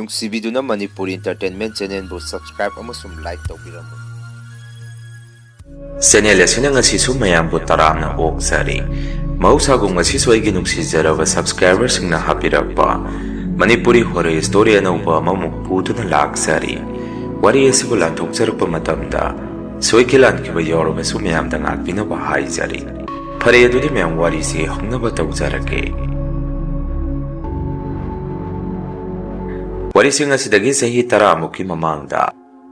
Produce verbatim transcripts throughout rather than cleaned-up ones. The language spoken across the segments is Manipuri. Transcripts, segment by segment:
ꯅꯨꯡꯁꯤꯕꯤꯗꯨꯅ ꯃꯅꯤꯄꯨꯔꯤ Entertainment Channelꯕꯨ subscribe ꯑꯃꯁꯨꯡ like ꯇꯧꯕꯤꯔꯝꯃꯨ꯫ Channel ꯑꯁꯤꯅ ꯉꯁꯤꯁꯨ ꯃꯌꯥꯝꯕꯨ ꯇꯔꯥꯝꯅ ꯑꯣꯛꯆꯔꯤ꯫ ꯃꯍꯧꯁꯥꯒꯨꯝ ꯉꯁꯤꯁꯨ ꯑꯩꯒꯤ ꯅꯨꯡꯁꯤꯖꯔꯕ subscriberꯁꯤꯡꯅ ꯍꯥꯞꯄꯤꯔꯛꯄ ꯃꯅꯤꯄꯨꯔꯤ horror story ꯑꯅꯧꯕ ꯑꯃꯃꯨꯛ ꯄꯨꯗꯨꯅ ꯂꯥꯛꯆꯔꯤ꯫ ꯋꯥꯔꯤ ꯑꯁꯤꯕꯨ ꯂꯥꯟꯊꯣꯛꯆꯔꯛꯄ ꯃꯇꯝꯗ ꯁꯣꯏꯈꯤ ꯂꯥꯟꯈꯤꯕ ꯌꯥꯎꯔꯕꯁꯨ ꯃꯌꯥꯝꯗ ꯉꯥꯛꯄꯤꯅꯕ ꯍꯥꯏꯖꯔꯤ꯫ ꯐꯔꯦ, ꯑꯗꯨꯗꯤ ꯃꯌꯥꯝ ꯋꯥꯔꯤꯁꯤ ꯍꯧꯅꯕ ꯇꯧꯖꯔꯒꯦ꯫ ꯋꯥꯔꯤꯁꯤꯡ ꯑꯁꯤꯗꯒꯤ ꯆꯍꯤ ꯇꯔꯥꯃꯨꯛꯀꯤ ꯃꯃꯥꯡꯗ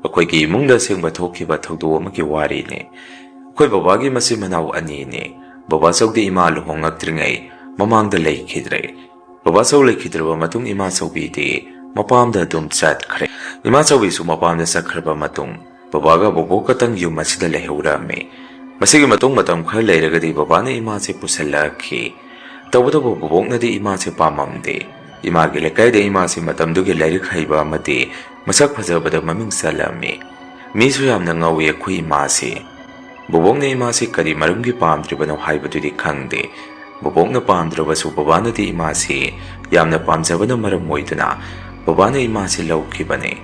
ꯑꯩꯈꯣꯏꯒꯤ ꯏꯃꯨꯡꯗ ꯑꯁꯦꯡꯕ ꯊꯣꯛꯈꯤꯕ ꯊꯧꯗꯣꯛ ꯑꯃꯒꯤ ꯋꯥꯔꯤꯅꯤ꯫ ꯑꯩꯈꯣꯏ ꯕꯕꯥꯒꯤ ꯃꯆꯤꯟ ꯃꯅꯥꯎ ꯑꯅꯤꯅꯤ꯫ ꯕꯕꯥꯆꯧꯗꯤ ꯏꯃꯥ ꯂꯨꯍꯣꯡꯂꯛꯇ꯭ꯔꯤꯉꯩ ꯃꯃꯥꯡꯗ ꯂꯩꯈꯤꯗ꯭ꯔꯦ꯫ ꯕꯕꯥꯆꯧ ꯂꯩꯈꯤꯗ꯭ꯔꯕ ꯃꯇꯨꯡ ꯏꯃꯥꯆꯧꯕꯤꯗꯤ ꯃꯄꯥꯝꯗ ꯑꯗꯨꯝ ꯆꯠꯈ꯭ꯔꯦ꯫ ꯏꯃꯥꯆꯧꯕꯤꯁꯨ ꯃꯄꯥꯝꯗ ꯆꯠꯈ꯭ꯔꯕ ꯃꯇꯨꯡ ꯕꯕꯥꯒ ꯕꯣꯕꯣꯛ ꯈꯛꯇꯪ ꯌꯨꯝ ꯑꯁꯤꯗ ꯂꯩꯍꯧꯔꯝꯃꯤ꯫ ꯃꯁꯤꯒꯤ ꯃꯇꯨꯡ ꯃꯇꯝ ꯈꯔ ꯂꯩꯔꯒꯗꯤ ꯕꯕꯥꯅ ꯏꯃꯥꯁꯦ ꯄꯨꯁꯜꯂꯛꯈꯤ꯫ ꯇꯧꯕꯇꯕꯨ ꯕꯣꯕꯣꯛꯅꯗꯤ ꯏꯃꯥꯁꯦ ꯄꯥꯝꯃꯝꯗꯦ꯫ ꯏꯃꯥꯒꯤ ꯂꯩꯀꯥꯏꯗ ꯏꯃꯥꯁꯦ ꯃꯇꯝꯗꯨꯒꯤ ꯂꯥꯏꯔꯤꯛ ꯍꯩꯕ ꯑꯃꯗꯤ ꯃꯁꯛ ꯐꯖꯕꯗ ꯃꯃꯤꯡ ꯆꯠꯂꯝꯃꯤ꯫ ꯃꯤꯁꯨ ꯌꯥꯝꯅ ꯉꯧꯏ ꯑꯩꯈꯣꯏ ꯏꯃꯥꯁꯦ꯫ ꯕꯣꯕꯣꯛꯅ ꯏꯃꯥꯁꯦ ꯀꯔꯤ ꯃꯔꯝꯒꯤ ꯄꯥꯝꯗ꯭ꯔꯤꯕꯅꯣ ꯍꯥꯏꯕꯗꯨꯗꯤ ꯈꯪꯗꯦ꯫ ꯕꯣꯕꯣꯛꯅ ꯄꯥꯝꯗ꯭ꯔꯕꯁꯨ ꯕꯕꯥꯅꯗꯤ ꯏꯃꯥꯁꯦ ꯌꯥꯝꯅ ꯄꯥꯝꯖꯕꯅ ꯃꯔꯝ ꯑꯣꯏꯗꯨꯅ ꯕꯕꯥꯅ ꯏꯃꯥꯁꯦ ꯂꯧꯈꯤꯕꯅꯦ꯫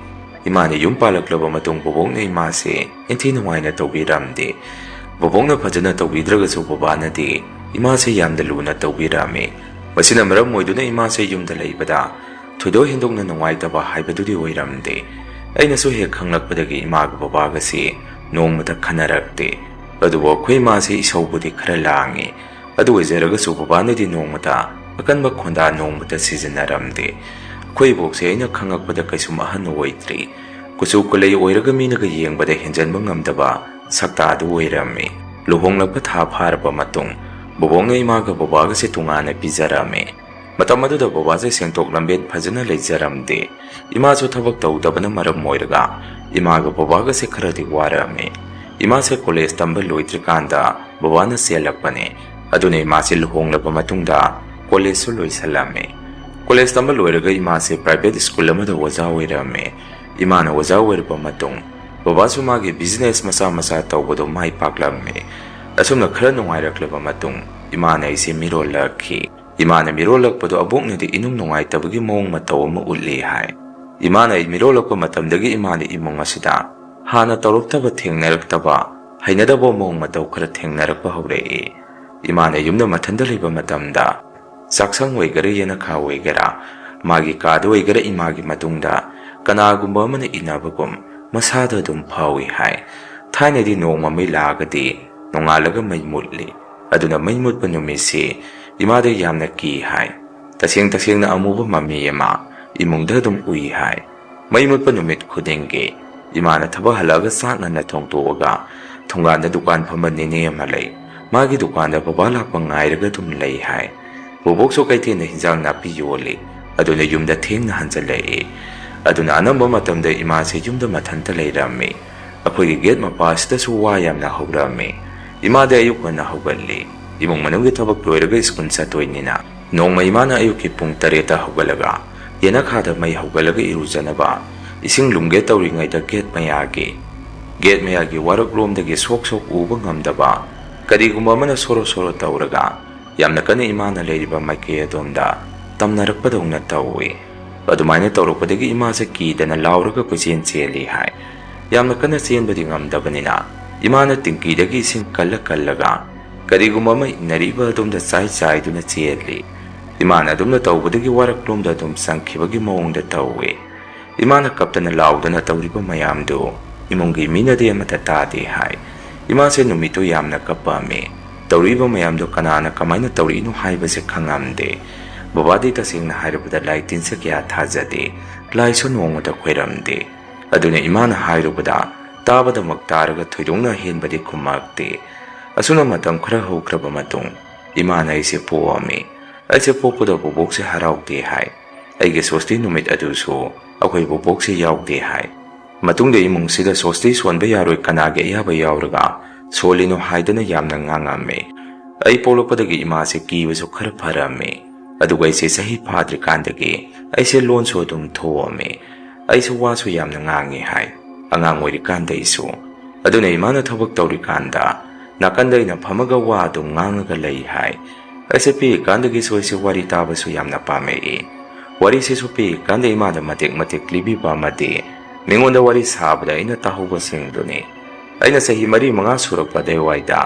ꯏꯃꯥꯅ ꯌꯨꯝ ꯄꯥꯜꯂꯛꯂꯕ ꯃꯇꯨꯡ ꯕꯣꯕꯣꯛꯅ ꯏꯃꯥꯁꯦ ꯏꯟꯊꯤ ꯅꯨꯡꯉꯥꯏꯅ ꯇꯧꯕꯤꯔꯝꯗꯦ꯫ ꯕꯣꯕꯣꯛꯅ ꯐꯖꯅ ꯇꯧꯕꯤꯗ꯭ꯔꯒꯁꯨ ꯕꯕꯥꯅꯗꯤ ꯏꯃꯥꯁꯦ ꯌꯥꯝꯅ ꯂꯨꯅ ꯇꯧꯕꯤꯔꯝꯃꯤ꯫ ꯃꯁꯤꯅ ꯃꯔꯝ ꯑꯣꯏꯗꯨꯅ ꯏꯃꯥꯁꯦ ꯌꯨꯝꯗ ꯂꯩꯕꯗ ꯊꯣꯏꯗꯣꯛ ꯍꯦꯟꯗꯣꯛꯅ ꯅꯨꯡꯉꯥꯏꯇꯕ ꯍꯥꯏꯕꯗꯨꯗꯤ ꯑꯣꯏꯔꯝꯗꯦ꯫ ꯑꯩꯅꯁꯨ ꯍꯦꯛ ꯈꯪꯂꯛꯄꯗꯒꯤ ꯏꯃꯥꯒ ꯕꯕꯥꯒꯁꯤ ꯅꯣꯡꯃꯇ ꯈꯟꯅꯔꯛꯇꯦ꯫ ꯑꯗꯨꯕꯨ ꯑꯩꯈꯣꯏ ꯏꯃꯥꯁꯤ ꯏꯁꯧꯕꯨꯗꯤ ꯈꯔ ꯂꯥꯡꯉꯤ꯫ ꯑꯗꯨ ꯑꯣꯏꯖꯔꯒꯁꯨ ꯕꯕꯥꯅꯗꯤ ꯅꯣꯡꯃꯇ ꯑꯀꯟꯕ ꯈꯣꯟꯗꯥ ꯅꯣꯡꯃꯇ ꯁꯤꯖꯤꯟꯅꯔꯝꯗꯦ꯫ ꯑꯩꯈꯣꯏ ꯏꯕꯣꯛꯁꯦ ꯑꯩꯅ ꯈꯪꯉꯛꯄꯗ ꯀꯩꯁꯨꯝ ꯑꯍꯟ ꯑꯣꯏꯗ꯭ꯔꯤ꯫ ꯀꯨꯆꯨ ꯀꯨꯂꯩ ꯑꯣꯏꯔꯒ ꯃꯤꯅꯒ ꯌꯦꯡꯕꯗ ꯍꯦꯟꯖꯟꯕ ꯉꯝꯗꯕ ꯁꯛꯇꯥꯗꯨ ꯑꯣꯏꯔꯝꯃꯤ꯫ ꯂꯨꯍꯣꯡꯂꯛꯄ ꯊꯥ ꯐꯥꯔꯕ ꯃꯇꯨꯡ ꯕꯣꯕꯣꯛꯅ ꯏꯃꯥꯒ ꯕꯕꯥꯒꯁꯦ ꯇꯣꯉꯥꯟꯅ ꯄꯤꯖꯔꯝꯃꯤ꯫ ꯃꯇꯝ ꯑꯗꯨꯗ ꯕꯕꯥꯁꯦ ꯁꯦꯟꯊꯣꯛ ꯂꯝꯕꯦꯟ ꯐꯖꯅ ꯂꯩꯖꯔꯝꯗꯦ꯫ ꯏꯃꯥꯁꯨ ꯊꯕꯛ ꯇꯧꯗꯕꯅ ꯃꯔꯝ ꯑꯣꯏꯔꯒ ꯏꯃꯥꯒ ꯕꯕꯥꯒꯁꯦ ꯈꯔꯗꯤ ꯋꯥꯔꯝꯃꯤ꯫ ꯏꯃꯥꯁꯦ ꯀꯣꯂꯦꯖ ꯇꯝꯕ ꯂꯣꯏꯗ꯭ꯔꯤꯀꯥꯟꯗ ꯕꯕꯥꯅ ꯆꯦꯜꯂꯛꯄꯅꯦ꯫ ꯑꯗꯨꯅ ꯏꯃꯥꯁꯦ ꯂꯨꯍꯣꯡꯂꯕ ꯃꯇꯨꯡꯗ ꯀꯣꯂꯦꯖꯁꯨ ꯂꯣꯏꯁꯜꯂꯝꯃꯤ꯫ ꯀꯣꯂꯦꯖ ꯇꯝꯕ ꯂꯣꯏꯔꯒ ꯏꯃꯥꯁꯦ ꯄ꯭ꯔꯥꯏꯚꯦꯠ ꯁ꯭ꯀꯨꯜ ꯑꯃꯗ ꯑꯣꯖꯥ ꯑꯣꯏꯔꯝꯃꯤ꯫ ꯏꯃꯥꯅ ꯑꯣꯖꯥ ꯑꯣꯏꯔꯕ ꯃꯇꯨꯡ ꯕꯕꯥꯁꯨ ꯃꯥꯒꯤ ꯕꯤꯖꯤꯅꯦꯁ ꯃꯆꯥ ꯃꯆꯥ ꯇꯧꯕꯗꯣ ꯃꯥꯏ ꯄꯥꯛꯂꯝꯃꯤ꯫ ꯑꯁꯨꯝꯅ ꯈꯔ ꯅꯨꯡꯉꯥꯏꯔꯛꯂꯕ ꯃꯇꯨꯡ ꯏꯃꯥꯅ ꯑꯩꯁꯦ ꯃꯤꯔꯣꯜꯂꯛꯈꯤ꯫ ꯏꯃꯥꯅ ꯃꯤꯔꯣꯜꯂꯛꯄꯗꯣ ꯑꯕꯣꯛꯅꯗꯤ ꯏꯅꯨꯡ ꯅꯨꯡꯉꯥꯏꯇꯕꯒꯤ ꯃꯑꯣꯡ ꯃꯇꯧ ꯑꯃ ꯎꯠꯂꯤ ꯍꯥꯏ꯫ ꯏꯃꯥꯅ ꯑꯩ ꯃꯤꯔꯣꯜꯂꯛꯄ ꯃꯇꯝꯗꯒꯤ ꯏꯃꯥꯅ ꯏꯃꯨꯡ ꯑꯁꯤꯗ ꯍꯥꯟꯅ ꯇꯧꯔꯛꯇꯕ, ꯊꯦꯡꯅꯔꯛꯇꯕ, ꯍꯩꯅꯗꯕ ꯃꯑꯣꯡ ꯃꯇꯧ ꯈꯔ ꯊꯦꯡꯅꯔꯛꯄ ꯍꯧꯔꯛꯏ꯫ ꯏꯃꯥꯅ ꯌꯨꯝꯗ ꯃꯊꯟꯇ ꯂꯩꯕ ꯃꯇꯝꯗ ꯆꯥꯛꯁꯪ ꯑꯣꯏꯒꯦꯔꯥ, ꯌꯦꯅꯈꯥ ꯑꯣꯏꯒꯦꯔꯥ, ꯃꯥꯒꯤ ꯀꯥꯗ ꯑꯣꯏꯒꯦꯔꯥ, ꯏꯃꯥꯒꯤ ꯃꯇꯨꯡꯗ ꯀꯅꯥꯒꯨꯝꯕ ꯑꯃꯅ ꯏꯟꯅꯕꯒꯨꯝ ꯃꯁꯥꯗ ꯑꯗꯨꯝ ꯐꯥꯎꯏ ꯍꯥꯏ꯫ ꯊꯥꯏꯅꯗꯤ ꯅꯣꯡꯃ ꯃꯩ ꯂꯥꯛꯑꯒꯗꯤ ꯅꯣꯡꯉꯥꯜꯂꯒ ꯃꯩ ꯃꯨꯠꯂꯤ꯫ ꯑꯗꯨꯅ ꯃꯩ ꯃꯨꯠꯄ ꯅꯨꯃꯤꯠꯁꯤ ꯏꯃꯥꯗ ꯌꯥꯝꯅ ꯀꯤ ꯍꯥꯏ꯫ ꯇꯁꯦꯡ ꯇꯁꯦꯡꯅ ꯑꯃꯨꯕ ꯃꯃꯤ ꯑꯃ ꯏꯃꯨꯡꯗ ꯑꯗꯨꯝ ꯎꯏ ꯍꯥꯏ꯫ ꯃꯩ ꯃꯨꯠꯄ ꯅꯨꯃꯤꯠ ꯈꯨꯗꯤꯡꯒꯤ ꯏꯃꯥꯅ ꯊꯕꯛ ꯍꯜꯂꯛꯑꯒ ꯆꯥꯛ ꯉꯟꯅ ꯊꯣꯡꯗꯣꯛꯑꯒ ꯊꯣꯡꯒꯥꯟꯗ ꯗꯨꯀꯥꯟ ꯐꯝꯕ ꯅꯦꯅꯦ ꯑꯃ ꯂꯩ꯫ ꯃꯥꯒꯤ ꯗꯨꯀꯥꯟꯗ ꯕꯕꯥ ꯂꯥꯛꯄ ꯉꯥꯏꯔꯒ ꯑꯗꯨꯝ ꯂꯩ ꯍꯥꯏ꯫ ꯕꯣꯕꯣꯛꯁꯨ ꯀꯩꯊꯦꯜꯗ ꯍꯤꯟꯖꯥꯡ ꯅꯥꯄꯤ ꯌꯣꯜꯂꯤ꯫ ꯑꯗꯨꯅ ꯌꯨꯝꯗ ꯊꯦꯡꯅ ꯍꯟꯖꯜꯂꯛꯏ꯫ ꯑꯗꯨꯅ ꯑꯅꯝꯕ ꯃꯇꯝꯗ ꯏꯃꯥꯁꯦ ꯌꯨꯝꯗ ꯃꯊꯟꯇ ꯂꯩꯔꯝꯃꯤ꯫ ꯑꯩꯈꯣꯏꯒꯤ ꯒꯦꯠ ꯃꯄꯥꯁꯤꯗꯁꯨ ꯋꯥ ꯌꯥꯝꯅ ꯍꯧꯔꯝꯃꯤ꯫ ꯏꯃꯥꯗꯤ ꯑꯌꯨꯛ ꯉꯟꯅ ꯍꯧꯒꯠꯂꯤ꯫ ꯏꯃꯨꯡ ꯃꯅꯨꯡꯒꯤ ꯊꯕꯛ ꯂꯣꯏꯔꯒ ꯁ꯭ꯀꯨꯜ ꯆꯠꯇꯣꯏꯅꯤꯅ꯫ ꯅꯣꯡꯃ ꯏꯃꯥꯅ ꯑꯌꯨꯛꯀꯤ ꯄꯨꯡ ꯇꯔꯦꯠꯇ ꯍꯧꯒꯠꯂꯒ ꯌꯦꯅꯈꯥꯗ ꯃꯩ ꯍꯧꯒꯠꯂꯒ ꯏꯔꯨꯖꯅꯕ ꯏꯁꯤꯡ ꯂꯨꯝꯒꯦ ꯇꯧꯔꯤꯉꯩꯗ ꯒꯦꯠ ꯃꯌꯥꯒꯤ, ꯒꯦꯠ ꯃꯌꯥꯒꯤ ꯋꯥꯔꯛꯂꯣꯝꯗꯒꯤ ꯁꯣꯛ ꯁꯣꯛ ꯎꯕ ꯉꯝꯗꯕ ꯀꯔꯤꯒꯨꯝꯕ ꯑꯃꯅ ꯁꯣꯔꯣ ꯁꯣꯔꯣ ꯇꯧꯔꯒ ꯌꯥꯝꯅ ꯀꯟꯅ ꯏꯃꯥꯅ ꯂꯩꯔꯤꯕ ꯃꯥꯏꯀꯩ ꯑꯗꯣꯝꯗ ꯇꯝꯅꯔꯛꯄꯗꯧꯅ ꯇꯧꯏ꯫ ꯑꯗꯨꯃꯥꯏꯅ ꯇꯧꯔꯛꯄꯗꯒꯤ ꯏꯃꯥꯁꯦ ꯀꯤꯗꯅ ꯂꯥꯎꯔꯒ ꯀꯣꯏꯆꯦꯟ ꯆꯦꯜꯂꯤ ꯍꯥꯏ꯫ ꯌꯥꯝꯅ ꯀꯟꯅ ꯆꯦꯟꯕꯗꯤ ꯉꯝꯗꯕꯅꯤꯅ ꯏꯃꯥꯅ ꯇꯤꯡꯀꯤꯗꯒꯤ ꯏꯁꯤꯡ ꯀꯜꯂ ꯀꯜꯂꯒ ꯀꯔꯤꯒꯨꯝꯕ ꯑꯃ ꯏꯟꯅꯔꯤꯕ ꯑꯗꯣꯝꯗ ꯆꯥꯏ ꯆꯥꯏꯗꯨꯅ ꯆꯦꯜꯂꯤ꯫ ꯏꯃꯥꯅ ꯑꯗꯨꯝꯅ ꯇꯧꯕꯗꯒꯤ ꯋꯥꯔꯛꯂꯣꯝꯗ ꯑꯗꯨꯝ ꯆꯪꯈꯤꯕꯒꯤ ꯃꯑꯣꯡꯗ ꯇꯧꯏ꯫ ꯏꯃꯥꯅ ꯀꯞꯇꯅ ꯂꯥꯎꯗꯅ ꯇꯧꯔꯤꯕ ꯃꯌꯥꯝꯗꯨ ꯏꯃꯨꯡꯒꯤ ꯃꯤꯅꯗꯤ ꯑꯃꯠꯇ ꯇꯥꯗꯦ ꯍꯥꯏ꯫ ꯏꯃꯥꯁꯦ ꯅꯨꯃꯤꯠꯇꯨ ꯌꯥꯝꯅ ꯀꯞꯄꯝꯃꯤ꯫ ꯇꯧꯔꯛꯏꯕ ꯃꯌꯥꯝꯗꯣ ꯀꯅꯥꯅ ꯀꯃꯥꯏꯅ ꯇꯧꯔꯛꯏꯅꯣ ꯍꯥꯏꯕꯁꯦ ꯈꯪꯉꯝꯗꯦ꯫ ꯕꯕꯥꯗꯤ ꯇꯁꯦꯡꯅ ꯍꯥꯏꯔꯕꯗ ꯂꯥꯏ ꯇꯤꯟꯁꯦ ꯀꯌꯥ ꯊꯥꯖꯗꯦ꯫ ꯂꯥꯏꯁꯨ ꯅꯣꯡꯃꯇ ꯈꯣꯏꯔꯝꯗꯦ꯫ ꯑꯗꯨꯅ ꯏꯃꯥꯅ ꯍꯥꯏꯔꯨꯕꯗ ꯇꯥꯕꯗꯃꯛ ꯇꯥꯔꯒ ꯊꯣꯏꯗꯣꯛꯅ ꯑꯍꯦꯟꯕꯗꯤ ꯈꯨꯝꯃꯛꯇꯦ꯫ ꯑꯁꯨꯝꯅ ꯃꯇꯝ ꯈꯔ ꯍꯧꯈ꯭ꯔꯕ ꯃꯇꯨꯡ ꯏꯃꯥꯅ ꯑꯩꯁꯦ ꯄꯣꯛꯑꯝꯃꯤ꯫ ꯑꯩꯁꯦ ꯄꯣꯛꯄꯗ ꯕꯣꯕꯣꯛꯁꯦ ꯍꯔꯥꯎꯗꯦ ꯍꯥꯏ꯫ ꯑꯩꯒꯤ ꯁꯣꯁꯇꯤ ꯅꯨꯃꯤꯠ ꯑꯗꯨꯁꯨ ꯑꯩꯈꯣꯏ ꯕꯣꯕꯣꯛꯁꯦ ꯌꯥꯎꯗꯦ ꯍꯥꯏ꯫ ꯃꯇꯨꯡꯗ ꯏꯃꯨꯡꯁꯤꯗ ꯁꯣꯁꯇꯤ ꯁꯣꯟꯕ ꯌꯥꯔꯣꯏ, ꯀꯅꯥꯒꯤ ꯑꯌꯥꯕ ꯌꯥꯎꯔꯒ ꯁꯣꯜꯂꯤꯅꯣ ꯍꯥꯏꯗꯅ ꯌꯥꯝꯅ ꯉꯥꯡꯉꯝꯃꯤ꯫ ꯑꯩ ꯄꯣꯛꯂꯛꯄꯗꯒꯤ ꯏꯃꯥꯁꯦ ꯀꯤꯕꯁꯨ ꯈꯔ ꯐꯔꯝꯃꯤ꯫ ꯑꯗꯨꯒ ꯑꯩꯁꯦ ꯆꯍꯤ ꯐꯥꯗ꯭ꯔꯤꯀꯥꯟꯗꯒꯤ ꯑꯩꯁꯦ ꯂꯣꯟꯁꯨ ꯑꯗꯨꯝ ꯊꯣꯛꯑꯝꯃꯤ꯫ ꯑꯩꯁꯨ ꯋꯥꯁꯨ ꯌꯥꯝꯅ ꯉꯥꯡꯉꯤ ꯍꯥꯏ, ꯑꯉꯥꯡ ꯑꯣꯏꯔꯤꯀꯥꯟꯗꯩꯁꯨ꯫ ꯑꯗꯨꯅ ꯏꯃꯥꯅ ꯊꯕꯛ ꯇꯧꯔꯤꯀꯥꯟꯗ ꯅꯥꯀꯟꯗ ꯑꯩꯅ ꯐꯝꯃꯒ ꯋꯥ ꯑꯗꯨꯝ ꯉꯥꯡꯉꯒ ꯂꯩ ꯍꯥꯏ꯫ ꯑꯩꯁꯦ ꯄꯤꯛꯏꯀꯥꯟꯗꯒꯤꯁꯨ ꯑꯩꯁꯦ ꯋꯥꯔꯤ ꯇꯥꯕꯁꯨ ꯌꯥꯝꯅ ꯄꯥꯝꯃꯛꯏ꯫ ꯋꯥꯔꯤꯁꯤꯁꯨ ꯄꯤꯛꯏꯀꯥꯟꯗ ꯏꯃꯥꯗ ꯃꯇꯦꯛ ꯃꯇꯦꯛ ꯂꯤꯕꯤꯕ ꯑꯃꯗꯤ ꯃꯤꯉꯣꯟꯗ ꯋꯥꯔꯤ ꯁꯥꯕꯗ ꯑꯩꯅ ꯇꯥꯍꯧꯕꯁꯤꯡꯗꯨꯅꯤ꯫ ꯑꯩꯅ ꯆꯍꯤ ꯃꯔꯤ ꯃꯉꯥ ꯁꯨꯔꯛꯄ ꯑꯗꯨꯋꯥꯏꯗ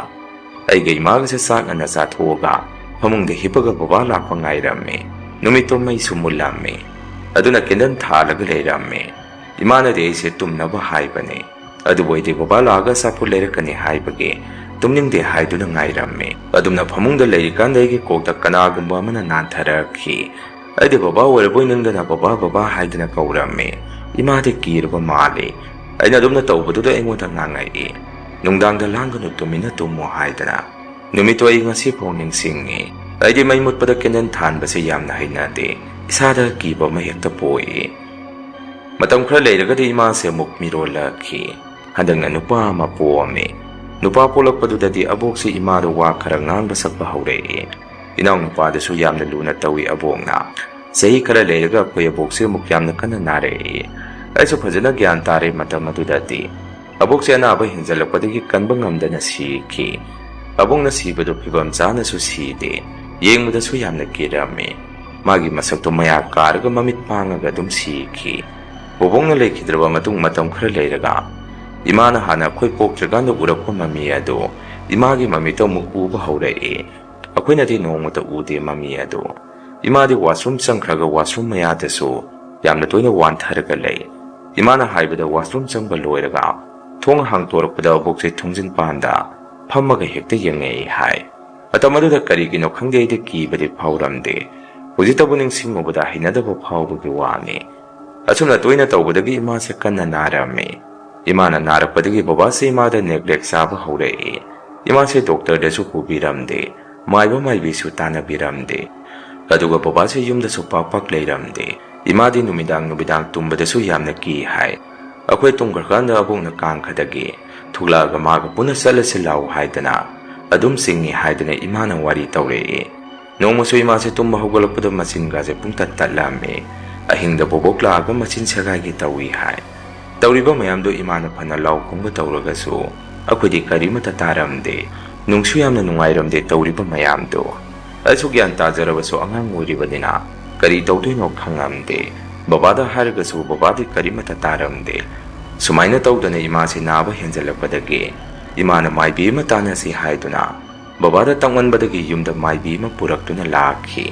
ꯑꯩꯒ ꯏꯃꯥꯒꯁꯦ ꯆꯥꯛ ꯉꯟꯅ ꯆꯥꯊꯣꯛꯑꯒ ꯐꯃꯨꯡꯗ ꯍꯤꯞꯄꯒ ꯕꯕꯥ ꯂꯥꯛꯄ ꯉꯥꯏꯔꯝꯃꯤ꯫ ꯅꯨꯃꯤꯠꯇꯣ ꯃꯩꯁꯨ ꯃꯨꯜꯂꯝꯃꯤ꯫ ꯑꯗꯨꯅ ꯀꯦꯟꯗꯜ ꯊꯥꯜꯂꯒ ꯂꯩꯔꯝꯃꯤ꯫ ꯏꯃꯥꯅꯗꯤ ꯑꯩꯁꯦ ꯇꯨꯝꯅꯕ ꯍꯥꯏꯕꯅꯤ꯫ ꯑꯗꯨꯕꯨ ꯑꯩꯗꯤ ꯕꯕꯥ ꯂꯥꯛꯑꯒ ꯑꯆꯥꯄꯣꯠ ꯂꯩꯔꯛꯀꯅꯤ ꯍꯥꯏꯕꯒꯤ ꯇꯨꯝꯅꯤꯡꯗꯦ ꯍꯥꯏꯗꯨꯅ ꯉꯥꯏꯔꯝꯃꯤ꯫ ꯑꯗꯨꯝꯅ ꯐꯃꯨꯡꯗ ꯂꯩꯔꯤꯀꯥꯟꯗ ꯑꯩꯒꯤ ꯀꯣꯛꯇ ꯀꯅꯥꯒꯨꯝꯕ ꯑꯃꯅ ꯅꯥꯟꯊꯔꯛꯈꯤ꯫ ꯑꯩꯗꯤ ꯕꯕꯥ ꯑꯣꯏꯔꯕꯣꯏ ꯅꯤꯡꯗꯅ ꯕꯕꯥ ꯕꯕꯥ ꯍꯥꯏꯗꯅ ꯀꯧꯔꯝꯃꯤ꯫ ꯏꯃꯥꯗꯤ ꯀꯤꯔꯕ ꯃꯥꯜꯂꯤ꯫ ꯑꯩꯅ ꯑꯗꯨꯝꯅ ꯇꯧꯕꯗꯨꯗ ꯑꯩꯉꯣꯟꯗ ꯉꯥꯡꯉꯛꯏ꯫ "ꯅꯨꯡꯗꯥꯡꯗ ꯂꯥꯡꯒꯅꯨ, ꯇꯨꯃꯤꯟꯅ ꯇꯨꯝꯃꯣ" ꯍꯥꯏꯗꯅ꯫ ꯅꯨꯃꯤꯠꯇꯣ ꯑꯩ ꯉꯁꯤꯐꯥꯎ ꯅꯤꯡꯁꯤꯡꯉꯤ꯫ ꯑꯩꯗꯤ ꯃꯩ ꯃꯨꯠꯄꯗ ꯀꯦꯟꯗꯜ ꯊꯥꯟꯕꯁꯦ ꯌꯥꯝꯅ ꯍꯩꯅꯗꯦ꯫ ꯏꯁꯥꯗ ꯀꯤꯕ ꯑꯃ ꯍꯦꯛꯇ ꯄꯣꯛꯏ꯫ ꯃꯇꯝ ꯈꯔ ꯂꯩꯔꯒꯗꯤ ꯏꯃꯥꯁꯦ ꯑꯃꯨꯛ ꯃꯤꯔꯣꯜꯂꯛꯈꯤ꯫ ꯍꯟꯗꯛꯅ ꯅꯨꯄꯥ ꯑꯃ ꯄꯣꯛꯑꯝꯃꯤ꯫ ꯅꯨꯄꯥ ꯄꯣꯛꯂꯛꯄꯗꯨꯗꯗꯤ ꯑꯕꯣꯛꯁꯤ ꯏꯃꯥꯗ ꯋꯥ ꯈꯔ ꯉꯥꯡꯕ ꯁꯛꯄ ꯍꯧꯔꯛꯏ꯫ ꯏꯅꯥꯎꯅꯨꯄꯥꯗꯨꯁꯨ ꯌꯥꯝꯅ ꯂꯨꯅ ꯇꯧꯏ ꯑꯕꯣꯛꯅ꯫ ꯆꯍꯤ ꯈꯔ ꯂꯩꯔꯒ ꯑꯩꯈꯣꯏ ꯑꯕꯣꯛꯁꯦ ꯑꯃꯨꯛ ꯌꯥꯝꯅ ꯀꯟꯅ ꯅꯥꯔꯛꯏ꯫ ꯑꯩꯁꯨ ꯐꯖꯅ ꯒ꯭ꯌꯥꯟ ꯇꯥꯔꯦ ꯃꯇꯝ ꯑꯗꯨꯗꯗꯤ꯫ ꯑꯕꯣꯛꯁꯦ ꯑꯅꯥꯕ ꯍꯦꯟꯖꯜꯂꯛꯄꯗꯒꯤ ꯀꯟꯕ ꯉꯝꯗꯅ ꯁꯤꯈꯤ꯫ ꯑꯕꯣꯛꯅ ꯁꯤꯕꯗꯨ ꯐꯤꯕꯝ ꯆꯥꯅꯁꯨ ꯁꯤꯗꯦ꯫ ꯌꯦꯡꯕꯗꯁꯨ ꯌꯥꯝꯅ ꯀꯤꯔꯝꯃꯤ꯫ ꯃꯥꯒꯤ ꯃꯁꯛꯇꯨ ꯃꯌꯥ ꯀꯥꯔꯒ ꯃꯃꯤꯠ ꯄꯥꯡꯉꯒ ꯑꯗꯨꯝ ꯁꯤꯈꯤ꯫ ꯕꯣꯕꯣꯛꯅ ꯂꯩꯈꯤꯗ꯭ꯔꯕ ꯃꯇꯨꯡ ꯃꯇꯝ ꯈꯔ ꯂꯩꯔꯒ ꯏꯃꯥꯅ ꯍꯥꯟꯅ ꯑꯩꯈꯣꯏ ꯄꯣꯛꯇ꯭ꯔꯤꯀꯥꯟꯗ ꯎꯔꯛꯄ ꯃꯃꯤ ꯑꯗꯨ ꯏꯃꯥꯒꯤ ꯃꯃꯤꯠꯇ ꯑꯃꯨꯛ ꯎꯕ ꯍꯧꯔꯛꯏ꯫ ꯑꯩꯈꯣꯏꯅꯗꯤ ꯅꯣꯡꯃꯇ ꯎꯗꯦ ꯃꯃꯤ ꯑꯗꯨ꯫ ꯏꯃꯥꯗꯤ washroom ꯆꯪꯈ꯭ꯔꯒ washroom ꯃꯌꯥꯗꯁꯨ ꯌꯥꯝꯅ ꯇꯣꯏꯅ ꯋꯥꯟꯊꯔꯒ ꯂꯩ꯫ ꯏꯃꯥꯅ ꯍꯥꯏꯕꯗ washroom ꯆꯪꯕ ꯂꯣꯏꯔꯒ ꯊꯣꯡ ꯍꯥꯡꯇꯣꯔꯛꯄꯗ ꯑꯕꯣꯛꯁꯦ ꯊꯣꯡꯖꯤꯟ ꯄꯥꯟꯗ ꯐꯝꯃꯒ ꯍꯦꯛꯇ ꯌꯦꯡꯉꯛꯏ ꯍꯥꯏ꯫ ꯃꯇꯝ ꯑꯗꯨꯗ ꯀꯔꯤꯒꯤꯅꯣ ꯈꯪꯗꯦ, ꯑꯩꯗꯤ ꯀꯤꯕꯗꯤ ꯐꯥꯎꯔꯝꯗꯦ꯫ ꯍꯧꯖꯤꯛꯇꯕꯨ ꯅꯤꯡꯁꯤꯡꯉꯨꯕꯗ ꯍꯩꯅꯗꯕ ꯐꯥꯎꯕꯒꯤ ꯋꯥꯅꯤ꯫ ꯑꯁꯨꯝꯅ ꯇꯣꯏꯅ ꯇꯧꯕꯗꯒꯤ ꯏꯃꯥꯁꯦ ꯀꯟꯅ ꯅꯥꯔꯝꯃꯤ꯫ ꯏꯃꯥꯅ ꯅꯥꯔꯛꯄꯗꯒꯤ ꯕꯕꯥꯁꯦ ꯏꯃꯥꯗ ꯅꯦꯒ꯭ꯂꯦꯛ ꯆꯥꯕ ꯍꯧꯔꯛꯏ꯫ ꯏꯃꯥꯁꯦ ꯗꯣꯛꯇꯔꯗꯁꯨ ꯄꯨꯕꯤꯔꯝꯗꯦ, ꯃꯥꯏꯕ ꯃꯥꯏꯕꯤꯁꯨ ꯇꯥꯟꯅꯕꯤꯔꯝꯗꯦ꯫ ꯑꯗꯨꯒ ꯕꯕꯥꯁꯦ ꯌꯨꯝꯗꯁꯨ ꯄꯥꯛ ꯄꯥꯛ ꯂꯩꯔꯝꯗꯦ꯫ ꯏꯃꯥꯗꯤ ꯅꯨꯃꯤꯗꯥꯡ ꯅꯨꯃꯤꯗꯥꯡ ꯇꯨꯝꯕꯗꯁꯨ ꯌꯥꯝꯅ ꯀꯤ ꯍꯥꯏ꯫ ꯑꯩꯈꯣꯏ ꯇꯨꯝꯈ꯭ꯔꯀꯥꯟꯗ ꯑꯕꯣꯛꯅ ꯀꯥꯡꯈꯗꯒꯤ ꯊꯣꯛꯂꯛꯑꯒ ꯃꯥꯒ ꯄꯨꯟꯅ ꯆꯠꯂꯁꯤ ꯂꯥꯎ ꯍꯥꯏꯗꯅ ꯑꯗꯨꯝ ꯆꯤꯡꯏ ꯍꯥꯏꯗꯅ ꯏꯃꯥꯅ ꯋꯥꯔꯤ ꯇꯧꯔꯛꯏ꯫ ꯅꯣꯡꯃꯁꯨ ꯏꯃꯥꯁꯦ ꯇꯨꯝꯕ ꯍꯧꯒꯠꯂꯛꯄꯗ ꯃꯆꯤꯟꯒꯁꯦ ꯄꯨꯡꯇꯠ ꯇꯠꯂꯝꯃꯤ꯫ ꯑꯍꯤꯡꯗ ꯕꯣꯕꯣꯛ ꯂꯥꯛꯑꯒ ꯃꯆꯤꯟ ꯁꯦꯒꯥꯏꯒꯦ ꯇꯧꯏ ꯍꯥꯏ꯫ ꯇꯧꯔꯤꯕ ꯃꯌꯥꯝꯗꯨ ꯏꯃꯥꯅ ꯐꯅ ꯂꯥꯎ ꯈꯣꯡꯕ ꯇꯧꯔꯒꯁꯨ ꯑꯩꯈꯣꯏꯗꯤ ꯀꯔꯤꯃꯠꯇ ꯇꯥꯔꯝꯗꯦ꯫ ꯅꯨꯡꯁꯨ ꯌꯥꯝꯅ ꯅꯨꯡꯉꯥꯏꯔꯝꯗꯦ ꯇꯧꯔꯤꯕ ꯃꯌꯥꯝꯗꯨ꯫ ꯑꯩꯁꯨ ꯒ꯭ꯌꯥꯟ ꯇꯥꯖꯔꯕꯁꯨ ꯑꯉꯥꯡ ꯑꯣꯏꯔꯤꯕꯅꯤꯅ ꯀꯔꯤ ꯇꯧꯗꯣꯏꯅꯣ ꯈꯪꯉꯝꯗꯦ꯫ ꯕꯕꯥꯗ ꯍꯥꯏꯔꯒꯁꯨ ꯕꯕꯥꯗꯤ ꯀꯔꯤꯃꯠꯇ ꯇꯥꯔꯝꯗꯦ꯫ ꯁꯨꯃꯥꯏꯅ ꯇꯧꯗꯅ ꯏꯃꯥꯁꯤ ꯅꯥꯕ ꯍꯦꯟꯖꯜꯂꯛꯄꯗꯒꯤ ꯏꯃꯥꯅ ꯃꯥꯏꯕꯤ ꯑꯃ ꯇꯥꯟꯅꯁꯤ ꯍꯥꯏꯗꯨꯅ ꯕꯕꯥꯗ ꯇꯛꯃꯟꯕꯗꯒꯤ ꯌꯨꯝꯗ ꯃꯥꯏꯕꯤ ꯑꯃ ꯄꯨꯔꯛꯇꯨꯅ ꯂꯥꯛꯈꯤ꯫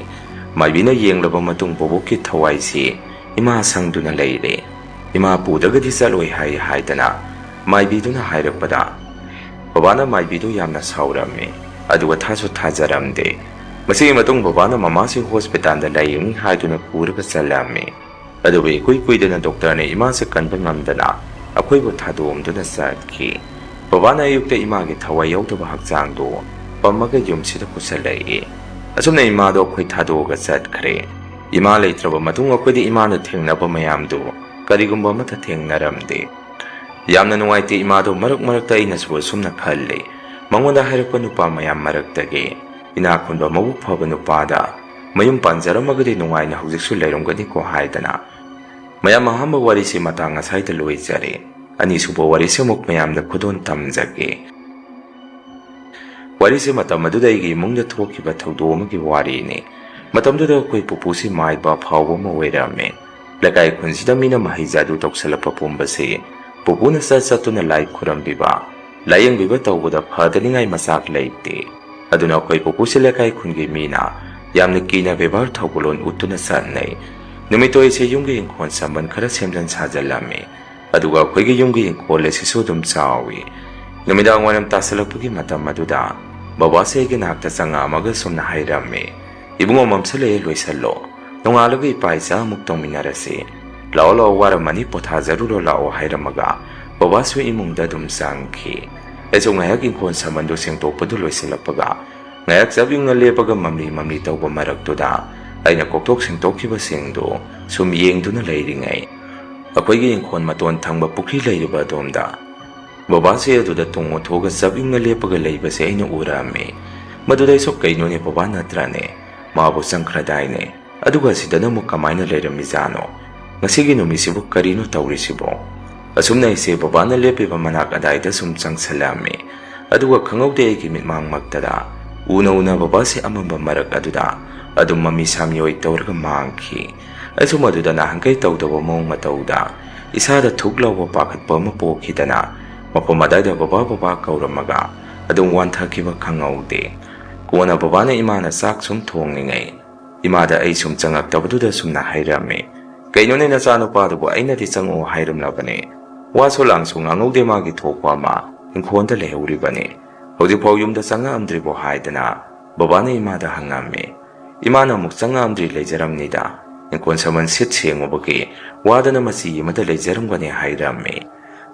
ꯃꯥꯏꯕꯤꯅ ꯌꯦꯡꯂꯕ ꯃꯇꯨꯡ ꯕꯣꯕꯣꯛꯀꯤ ꯊꯋꯥꯏꯁꯤ ꯏꯃꯥ ꯁꯪꯗꯨꯅ ꯂꯩꯔꯦ꯫ ꯏꯃꯥ ꯄꯨꯗ꯭ꯔꯒꯗꯤ ꯆꯠꯂꯣꯏ ꯍꯥꯏ ꯍꯥꯏꯗꯅ ꯃꯥꯏꯕꯤꯗꯨꯅ ꯍꯥꯏꯔꯛꯄꯗ ꯕꯕꯥꯅ ꯃꯥꯏꯕꯤꯗꯨ ꯌꯥꯝꯅ ꯁꯥꯎꯔꯝꯃꯤ꯫ ꯑꯗꯨꯒ ꯊꯥꯁꯨ ꯊꯥꯖꯔꯝꯗꯦ꯫ ꯃꯁꯤꯒꯤ ꯃꯇꯨꯡ ꯕꯕꯥꯅ ꯃꯃꯥꯁꯤ ꯍꯣꯁꯄꯤꯇꯥꯜꯗ ꯂꯥꯏꯌꯦꯡꯉꯤ ꯍꯥꯏꯗꯨꯅ ꯄꯨꯔꯒ ꯆꯠꯂꯝꯃꯤ꯫ ꯑꯗꯨꯕꯨ ꯏꯀꯨꯏ ꯀꯨꯏꯗꯅ ꯗꯣꯛꯇꯔꯅ ꯏꯃꯥꯁꯦ ꯀꯟꯕ ꯉꯝꯗꯅ ꯑꯩꯈꯣꯏꯕꯨ ꯊꯥꯗꯣꯛꯑꯝꯗꯨꯅ ꯆꯠꯈꯤ꯫ ꯕꯕꯥꯅ ꯑꯌꯨꯛꯇ ꯏꯃꯥꯒꯤ ꯊꯋꯥꯏ ꯌꯥꯎꯗꯕ ꯍꯛꯆꯥꯡꯗꯨ ꯄꯝꯃꯒ ꯌꯨꯝꯁꯤꯗ ꯄꯨꯁꯜꯂꯛꯏ꯫ ꯑꯁꯨꯝꯅ ꯏꯃꯥꯗꯣ ꯑꯩꯈꯣꯏ ꯊꯥꯗꯣꯛꯑꯒ ꯆꯠꯈ꯭ꯔꯦ꯫ ꯏꯃꯥ ꯂꯩꯇ꯭ꯔꯕ ꯃꯇꯨꯡ ꯑꯩꯈꯣꯏꯗꯤ ꯏꯃꯥꯅ ꯊꯦꯡꯅꯕ ꯃꯌꯥꯝꯗꯨ ꯀꯔꯤꯒꯨꯝꯕ ꯑꯃꯠꯇ ꯊꯦꯡꯅꯔꯝꯗꯦ꯫ ꯌꯥꯝꯅ ꯅꯨꯡꯉꯥꯏꯇꯦ ꯏꯃꯥꯗꯣ꯫ ꯃꯔꯛ ꯃꯔꯛꯇ ꯑꯩꯅꯁꯨ ꯑꯁꯨꯝꯅ ꯈꯜꯂꯤ, ꯃꯉꯣꯟꯗ ꯍꯥꯏꯔꯛꯄ ꯅꯨꯄꯥ ꯃꯌꯥꯝ ꯃꯔꯛꯇꯒꯤ ꯏꯅꯥꯛ ꯈꯨꯟꯕ ꯃꯕꯨꯛ ꯐꯕ ꯅꯨꯄꯥꯗ ꯃꯌꯨꯝ ꯄꯥꯟꯖꯔꯝꯃꯒꯗꯤ ꯅꯨꯡꯉꯥꯏꯅ ꯍꯧꯖꯤꯛꯁꯨ ꯂꯩꯔꯝꯒꯅꯤꯀꯣ ꯍꯥꯏꯗꯅ꯫ ꯃꯌꯥꯝ, ꯑꯍꯥꯟꯕ ꯋꯥꯔꯤꯁꯤ ꯃꯇꯥꯡ ꯑꯁꯥꯏꯗ ꯂꯣꯏꯖꯔꯦ꯫ ꯑꯅꯤꯁꯨꯕ ꯋꯥꯔꯤꯁꯤ ꯑꯃꯨꯛ ꯃꯌꯥꯝꯗ ꯈꯨꯗꯣꯜ ꯇꯝꯖꯒꯦ꯫ ꯋꯥꯔꯤꯁꯤ ꯃꯇꯝ ꯑꯗꯨꯗ ꯑꯩꯒꯤ ꯏꯃꯨꯡꯗ ꯊꯣꯛꯈꯤꯕ ꯊꯧꯗꯣꯛ ꯑꯃꯒꯤ ꯋꯥꯔꯤꯅꯤ꯫ ꯃꯇꯝꯗꯨꯗ ꯑꯩꯈꯣꯏ ꯄꯨꯄꯨꯁꯤ ꯃꯥꯏꯕ ꯑꯐꯥꯎꯕ ꯑꯃ ꯑꯣꯏꯔꯝꯃꯤ꯫ ꯂꯩꯀꯥꯏ ꯈꯨꯟꯁꯤꯗ ꯃꯤꯅ ꯃꯍꯩ ꯖꯥꯗꯨ ꯇꯧꯁꯜꯂꯛꯄ ꯄꯨꯝꯕꯁꯤ ꯄꯨꯄꯨꯅ ꯆꯠ ꯆꯠꯇꯨꯅ ꯂꯥꯏ ꯈꯨꯔꯝꯕꯤꯕ, ꯂꯥꯏꯌꯦꯡꯕꯤꯕ ꯇꯧꯕꯗ ꯐꯗꯅꯤꯡꯉꯥꯏ ꯃꯆꯥꯛ ꯂꯩꯇꯦ꯫ ꯑꯗꯨꯅ ꯑꯩꯈꯣꯏ ꯄꯨꯄꯨꯁꯤ ꯂꯩꯀꯥꯏ ꯈꯨꯟꯒꯤ ꯃꯤꯅ ꯌꯥꯝꯅ ꯀꯤꯅ ꯕꯦꯕꯥꯔ ꯊꯧꯒꯜꯂꯣꯟ ꯎꯠꯇꯨꯅ ꯆꯠꯅꯩ꯫ ꯅꯨꯃꯤꯠꯇꯣ ꯑꯩꯁꯦ ꯌꯨꯝꯒꯤ ꯏꯪꯈꯣꯜ ꯁꯝꯕꯟ ꯈꯔ ꯁꯦꯝꯖꯤꯟ ꯁꯥꯖꯤꯜꯂꯝꯃꯤ꯫ ꯑꯗꯨꯒ ꯑꯩꯈꯣꯏꯒꯤ ꯌꯨꯝꯒꯤ ꯏꯪꯈꯣꯜ ꯑꯁꯤꯁꯨ ꯑꯗꯨꯝ ꯆꯥꯎꯏ꯫ ꯅꯨꯃꯤꯗꯥꯡ ꯋꯥꯏꯔꯝ ꯇꯥꯁꯜꯂꯛꯄꯒꯤ ꯃꯇꯝ ꯑꯗꯨꯗ ꯕꯕꯥꯁꯦ ꯑꯩꯒꯤ ꯅꯥꯛꯇ ꯆꯪꯉꯛꯑꯝꯃꯒ ꯁꯨꯝꯅ ꯍꯥꯏꯔꯝꯃꯤ, "ꯏꯕꯨꯡꯉꯣ, ꯃꯝꯁꯤꯜꯂꯛꯑꯦ, ꯂꯣꯏꯁꯜꯂꯣ꯫ ꯅꯣꯡꯉꯥꯜꯂꯒ ꯏꯄꯥ ꯏꯆꯥ ꯑꯃꯨꯛ ꯇꯧꯃꯤꯟꯅꯔꯁꯤ꯫ ꯂꯥꯛꯑꯣ, ꯂꯥꯛꯑꯣ, ꯋꯥꯔꯝꯃꯅꯤ, ꯄꯣꯊꯥꯖꯔꯨꯔꯣ ꯂꯥꯛꯑꯣ" ꯍꯥꯏꯔꯝꯃꯒ ꯕꯕꯥꯁꯨ ꯏꯃꯨꯡꯗ ꯑꯗꯨꯝ ꯆꯪꯈꯤ꯫ ꯑꯩꯁꯨ ꯉꯥꯏꯍꯥꯛ ꯏꯪꯈꯣꯜ ꯁꯝꯕꯟꯗꯨ ꯁꯦꯡꯗꯣꯛꯄꯗꯨ ꯂꯣꯏꯁꯤꯜꯂꯛꯄꯒ ꯉꯥꯏꯍꯥꯛ ꯆꯞ ꯌꯨꯡꯅ ꯂꯦꯞꯄꯒ ꯃꯝꯂꯤ ꯃꯝꯂꯤ ꯇꯧꯕ ꯃꯔꯛꯇꯨꯗ ꯑꯩꯅ ꯀꯣꯛꯊꯣꯛ ꯁꯦꯡꯗꯣꯛꯈꯤꯕꯁꯤꯡꯗꯨ ꯁꯨꯝ ꯌꯦꯡꯗꯨꯅ ꯂꯩꯔꯤꯉꯩ, ꯑꯩꯈꯣꯏꯒꯤ ꯏꯪꯈꯣꯜ ꯃꯇꯣꯟ ꯊꯪꯕ ꯄꯨꯈ꯭ꯔꯤ ꯂꯩꯔꯤꯕ ꯑꯗꯣꯝꯗ ꯕꯕꯥꯁꯦ ꯑꯗꯨꯗ ꯇꯨꯡ ꯑꯣꯟꯊꯣꯛꯑꯒ ꯆꯞ ꯌꯨꯡꯅ ꯂꯦꯞꯄꯒ ꯂꯩꯕꯁꯦ ꯑꯩꯅ ꯎꯔꯝꯃꯤ꯫ ꯃꯗꯨꯗ ꯑꯩꯁꯨ, "ꯀꯩꯅꯣꯅꯦ, ꯕꯕꯥ ꯅꯠꯇ꯭ꯔꯅꯦ? ꯃꯥꯕꯨ ꯆꯪꯈ꯭ꯔꯗꯥꯏꯅꯦ? ꯑꯗꯨꯒ ꯑꯁꯤꯗꯅ ꯑꯃꯨꯛ ꯀꯃꯥꯏꯅ ꯂꯩꯔꯝꯃꯤꯖꯥꯠꯅꯣ? ꯉꯁꯤꯒꯤ ꯅꯨꯃꯤꯠꯁꯤꯕꯨ ꯀꯔꯤꯅꯣ ꯇꯧꯔꯤꯁꯤꯕꯣ?" ꯑꯁꯨꯝꯅ ꯑꯩꯁꯦ ꯕꯕꯥꯅ ꯂꯦꯞꯄꯤꯕ ꯃꯅꯥꯛ ꯑꯗꯥꯏꯗ ꯁꯨꯝ ꯆꯪꯁꯜꯂꯛꯑꯝꯃꯤ꯫ ꯑꯗꯨꯒ ꯈꯪꯍꯧꯗꯦ ꯑꯩꯒꯤ ꯃꯤꯠꯃꯥꯡꯃꯛꯇꯗ ꯎꯅ ꯎꯅ ꯕꯕꯥꯁꯦ ꯑꯃꯝꯕ ꯃꯔꯛ ꯑꯗꯨꯗ ꯑꯗꯨꯝ ꯃꯃꯤ ꯁꯥꯃꯤꯑꯣꯏ ꯇꯧꯔꯒ ꯃꯥꯡꯈꯤ꯫ ꯑꯩꯁꯨ ꯃꯗꯨꯗ ꯅꯍꯥꯟꯈꯩ ꯇꯧꯗꯕ ꯃꯑꯣꯡ ꯃꯇꯧꯗ ꯏꯁꯥꯗ ꯊꯨꯛ ꯂꯥꯎꯕ ꯄꯥꯈꯠꯄ ꯑꯃ ꯄꯣꯛꯈꯤꯗꯅ ꯃꯐꯝ ꯑꯗꯥꯏꯗ ꯕꯕꯥ ꯕꯕꯥ ꯀꯧꯔꯝꯃꯒ ꯑꯗꯨꯝ ꯋꯥꯟꯊꯈꯤꯕ ꯈꯪꯍꯧꯗꯦ꯫ ꯀꯣꯟꯅ ꯕꯕꯥꯅ ꯏꯃꯥꯅ ꯆꯥꯛ ꯁꯨꯝ ꯊꯣꯡꯂꯤꯉꯩ ꯏꯃꯥꯗ ꯑꯩ ꯁꯨꯝ ꯆꯪꯉꯛꯇꯕꯗꯨꯗ ꯁꯨꯝꯅ ꯍꯥꯏꯔꯝꯃꯤ, "ꯀꯩꯅꯣꯅꯦ ꯅꯆꯥꯅꯨꯄꯥꯗꯨꯕꯨ ꯑꯩꯅꯗꯤ ꯆꯪꯉꯛꯑꯣ ꯍꯥꯏꯔꯝꯂꯕꯅꯦ꯫ ꯋꯥꯁꯨ ꯂꯥꯡꯁꯨ ꯉꯥꯡꯍꯧꯗꯦ, ꯃꯥꯒꯤ ꯊꯣꯛꯄ ꯑꯃ ꯏꯪꯈꯣꯜꯗ ꯂꯩꯍꯧꯔꯤꯕꯅꯦ꯫ ꯍꯧꯖꯤꯛꯐꯥꯎ ꯌꯨꯝꯗ ꯆꯪꯉꯛꯑꯝꯗ꯭ꯔꯤꯕꯣ?" ꯍꯥꯏꯗꯅ ꯕꯕꯥꯅ ꯏꯃꯥꯗ ꯍꯪꯉꯝꯃꯤ꯫ ꯏꯃꯥꯅ ꯑꯃꯨꯛ ꯆꯪꯉꯛꯑꯝꯗ꯭ꯔꯤ ꯂꯩꯖꯔꯝꯅꯤꯗ꯫ ꯏꯪꯈꯣꯜ ꯁꯝꯕꯜ ꯁꯤꯠ ꯁꯦꯡꯉꯨꯕꯒꯤ ꯋꯥꯗꯅ ꯃꯆꯤ ꯑꯃꯗ ꯂꯩꯖꯔꯝꯒꯅꯤ ꯍꯥꯏꯔꯝꯃꯤ꯫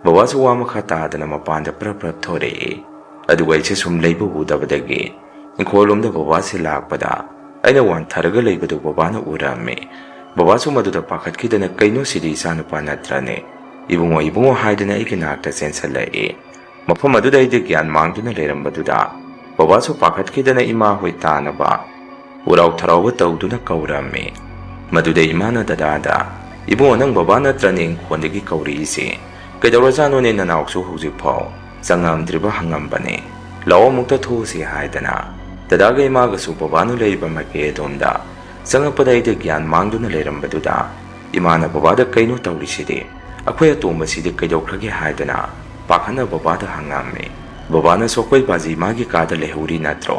ꯕꯕꯥꯁꯨ ꯋꯥ ꯃꯈꯥ ꯇꯥꯗꯅ ꯃꯄꯥꯟꯗ ꯄ꯭ꯔꯞ ꯄ꯭ꯔꯞ ꯊꯣꯔꯛꯏ꯫ ꯑꯗꯨꯒ ꯑꯩꯁꯦ ꯁꯨꯝ ꯂꯩꯕ ꯎꯗꯕꯗꯒꯤ ꯏꯪꯈꯣꯜꯂꯣꯝꯗ ꯕꯕꯥꯁꯦ ꯂꯥꯛꯄꯗ ꯑꯩꯅ ꯋꯥꯟꯊꯔꯒ ꯂꯩꯕꯗꯨ ꯕꯕꯥꯅ ꯎꯔꯝꯃꯤ꯫ ꯕꯕꯥꯁꯨ ꯃꯗꯨꯗ ꯄꯥꯈꯠꯈꯤꯗꯅ, "ꯀꯩꯅꯣ ꯁꯤꯗꯤ ꯏꯆꯥꯅꯨꯄꯥ ꯅꯠꯇ꯭ꯔꯅꯦ? ꯏꯕꯨꯡꯉꯣ, ꯏꯕꯨꯡꯉꯣ" ꯍꯥꯏꯗꯅ ꯑꯩꯒꯤ ꯅꯥꯛꯇ ꯆꯦꯟꯁꯤꯜꯂꯛꯏ꯫ ꯃꯐꯝ ꯑꯗꯨꯗ ꯑꯩꯗꯤ ꯒ꯭ꯌꯥꯟ ꯃꯥꯡꯗꯨꯅ ꯂꯩꯔꯝꯕꯗꯨꯗ ꯕꯕꯥꯁꯨ ꯄꯥꯈꯠꯈꯤꯗꯅ ꯏꯃꯥ ꯍꯣꯏ ꯇꯥꯅꯕ ꯎꯔꯥꯎ ꯊꯔꯥꯎꯕ ꯇꯧꯗꯨꯅ ꯀꯧꯔꯝꯃꯤ꯫ ꯃꯗꯨꯗ ꯏꯃꯥꯅ ꯗꯗꯥꯗ, "ꯏꯕꯨꯡꯉꯣ, ꯅꯪ ꯕꯕꯥ ꯅꯠꯇ꯭ꯔꯅꯦ ꯏꯪꯈꯣꯜꯗꯒꯤ ꯀꯧꯔꯛꯏꯁꯦ? ꯀꯩꯗꯧꯔꯖꯥꯠꯅꯣꯅꯦ ꯅꯅꯥꯎꯁꯨ ꯍꯧꯖꯤꯛꯐꯥꯎ ꯆꯪꯉꯝꯗ꯭ꯔꯤꯕ?" ꯍꯪꯉꯝꯕꯅꯦ꯫ "ꯂꯥꯛꯑꯣ, ꯑꯃꯨꯛꯇ ꯊꯣꯛꯎꯁꯤ" ꯍꯥꯏꯗꯅ ꯗꯗꯥꯒ ꯏꯃꯥꯒꯁꯨ ꯕꯕꯥꯅ ꯂꯩꯔꯤꯕ ꯃꯥꯏꯀꯩ ꯑꯗꯣꯝꯗ ꯆꯪꯉꯛꯄꯗ ꯑꯩꯗꯤ ꯒ꯭ꯌꯥꯟ ꯃꯥꯡꯗꯨꯅ ꯂꯩꯔꯝꯕꯗꯨꯗ ꯏꯃꯥꯅ ꯕꯕꯥꯗ, "ꯀꯩꯅꯣ ꯇꯧꯔꯤꯁꯤꯗꯤ? ꯑꯩꯈꯣꯏ ꯑꯇꯣꯝꯕꯁꯤꯗꯤ ꯀꯩꯗꯧꯈ꯭ꯔꯒꯦ?" ꯍꯥꯏꯗꯅ ꯄꯥꯈꯠꯅ ꯕꯕꯥꯗ ꯍꯪꯉꯝꯃꯤ꯫ ꯕꯕꯥꯅꯁꯨ, "ꯑꯩꯈꯣꯏ ꯕꯥꯖꯤ ꯃꯥꯒꯤ ꯀꯥꯗ ꯂꯩꯍꯧꯔꯤ ꯅꯠꯇ꯭ꯔꯣ?